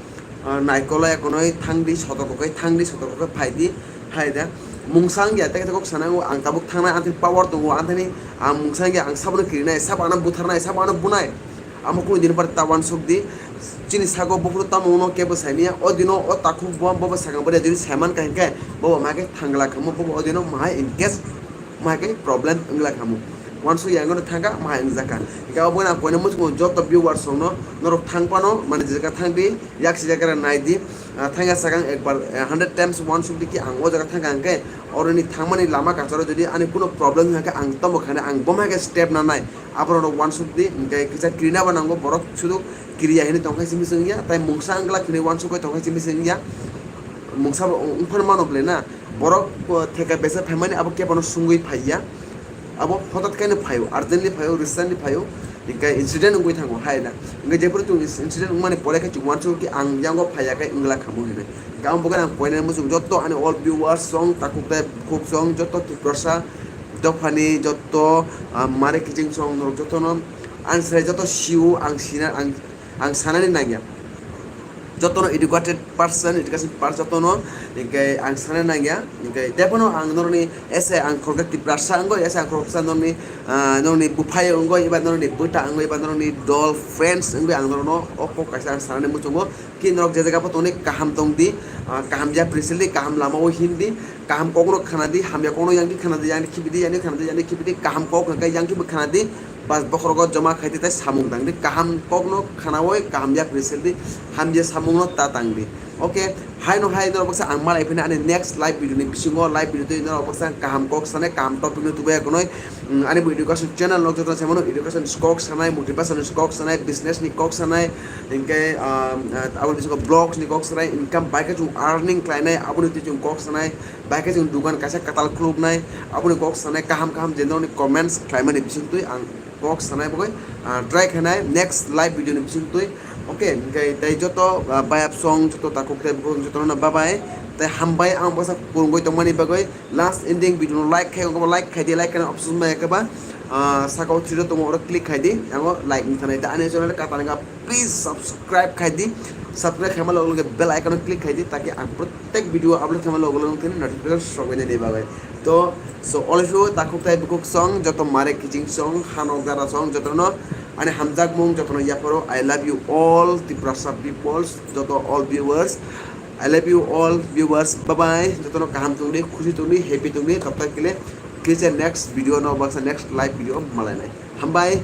ah, naikolai konoi thang di, sotorko khe thang di, sotorko khe phai di, hai da. Mungsa wngya tei khe kok sana ang tabuk thangnai, ang thani power tongo, ang thani ang mungsa wngya, ang sabono kirinai, sabo ano butharnai, sabo ano bunai. Amo kunu din par ta uansuk di. Chini sago buphuru tamo uno kebo saimanya. O dino o takhuk bo, bobo sakang bwrwi jodi saiman kha hinkhe, bobo ma khe thangla khamo, bobo o dino mahai in case, mahai khe problem wngla khamo. Uansuk yang no thangkha, mahai wngjakha. Hinkhe obo na koina muchungo joto viewers rokno, norok thang phano, mane je jaga thang di, yaksi jaga nai di. Ah, thangya sakang ekbar, eh, hundred times uansuk di ki ang o jaga thangkha hinkhe, oroni thangmani lama kacharo jodi ani kuno problem wngkha khe ang tamo khana ang bomo khe step nanai. Aborok uansuk di, hinkhe kisa kirina bo nango, borok sudu kiriya hinwi tongkha simi sengya, tai mungsa wngla hinwi uansuk bai tongkha simi sengya. Mungsa bo wng phano mano ble na, borok, o, theka besa phaimani abo kebono sungwi phaiya. Abo hotat khe no phaio, urgently phaio, recently phaio, hinkhe incident wngwi thango hai na. Hinkhe jephuru chwng incident wngmani pore khe chwng uansuk khe ang yango phaiya khe wngla khamo hinwi. Hinkhe ang bo khe ang poina muchung joto ani all viewers song takhuk tai bukhuk song joto Tiprasa dophani joto, ah, mare kiching song norok jotono ang sai joto siu ang sina ang, ang sanani nangya. Jotono educated person, education person jotono, hinkhe ang sanani nangya, hinkhe tebono ang norokni ese ang khoroksa Tiprasa wngoi, ese ang khoroksa norokni, ah, norokni buphai wngoi, eba norokni bwta wngoi, eba norokni dol friends wngoi, ang norokno o kok kaisa ang sanani muchungo. Ki norok je jaga bo tongni kaham tongdi, ah, kaham ya prisildi, kaham lama o hindi, kaham kokno khanadi, hamya kokno yangdi khanadi, yangdi khibidi, yangdi khanadi, yangdi khibidi, kaham kok hwnkhe yangdi bo khanadi, bas bokhorogo joma khaidi tei samung tangdi, kaham kokno khanaoi kaham ya prisildi, hamya samungno ta tangdi. Okay, haino hai norok baksa ang malai phina ani next live video ni bisingo live video twi norok baksa kaham kok sanai kaham topic no tubai konoi. Mm, ani bo education channel no joto se mano education kok sanai, motivation kok sanai, business ni kok sanai, hinkhe, um, uh, abo bisingo blogs ni kok sanai, income bai khe chwng earning khlainai, aboni twi chwng kok sanai, bai khe chwng dukan kaisa kwtal khuluknai, aboni kok sanai kaham kaham je norokni comments khlaimani bisingtwi ang kok sanai bagwi, uh, try khainai next live video ni bisingtwi. Okay, hinkhe tei joto, uh, bayap song joto takhuk tei bukhuk jotono bye bye tei hambai ang bwsa kwrwngwi tongmani bagwi. Last ending video no like khai, like khai di, like khai option bai khe ba, ah, saka o three dot tongo, oro click khai di, yango like ni thanai da ani channel kata nangka, please subscribe khai di, subscribe khai ma logo logo bell icon o click khai di, taki ang protek video upload khai ma logo logo thini notification sogwi nai di bagwi. To, so all of you takhuk tai bukhuk song, joto mare kiching song, hanok dara song, joto no ani hamjak mung, joto no yapharo, I love you all, Tiprasa peoples, joto all viewers. I love you all viewers, bye bye. Jotono kaham tongdi, khusi tongdi, happy tongdi. Tabtak kile kisa next video no baksa next live video malainai. Hambai.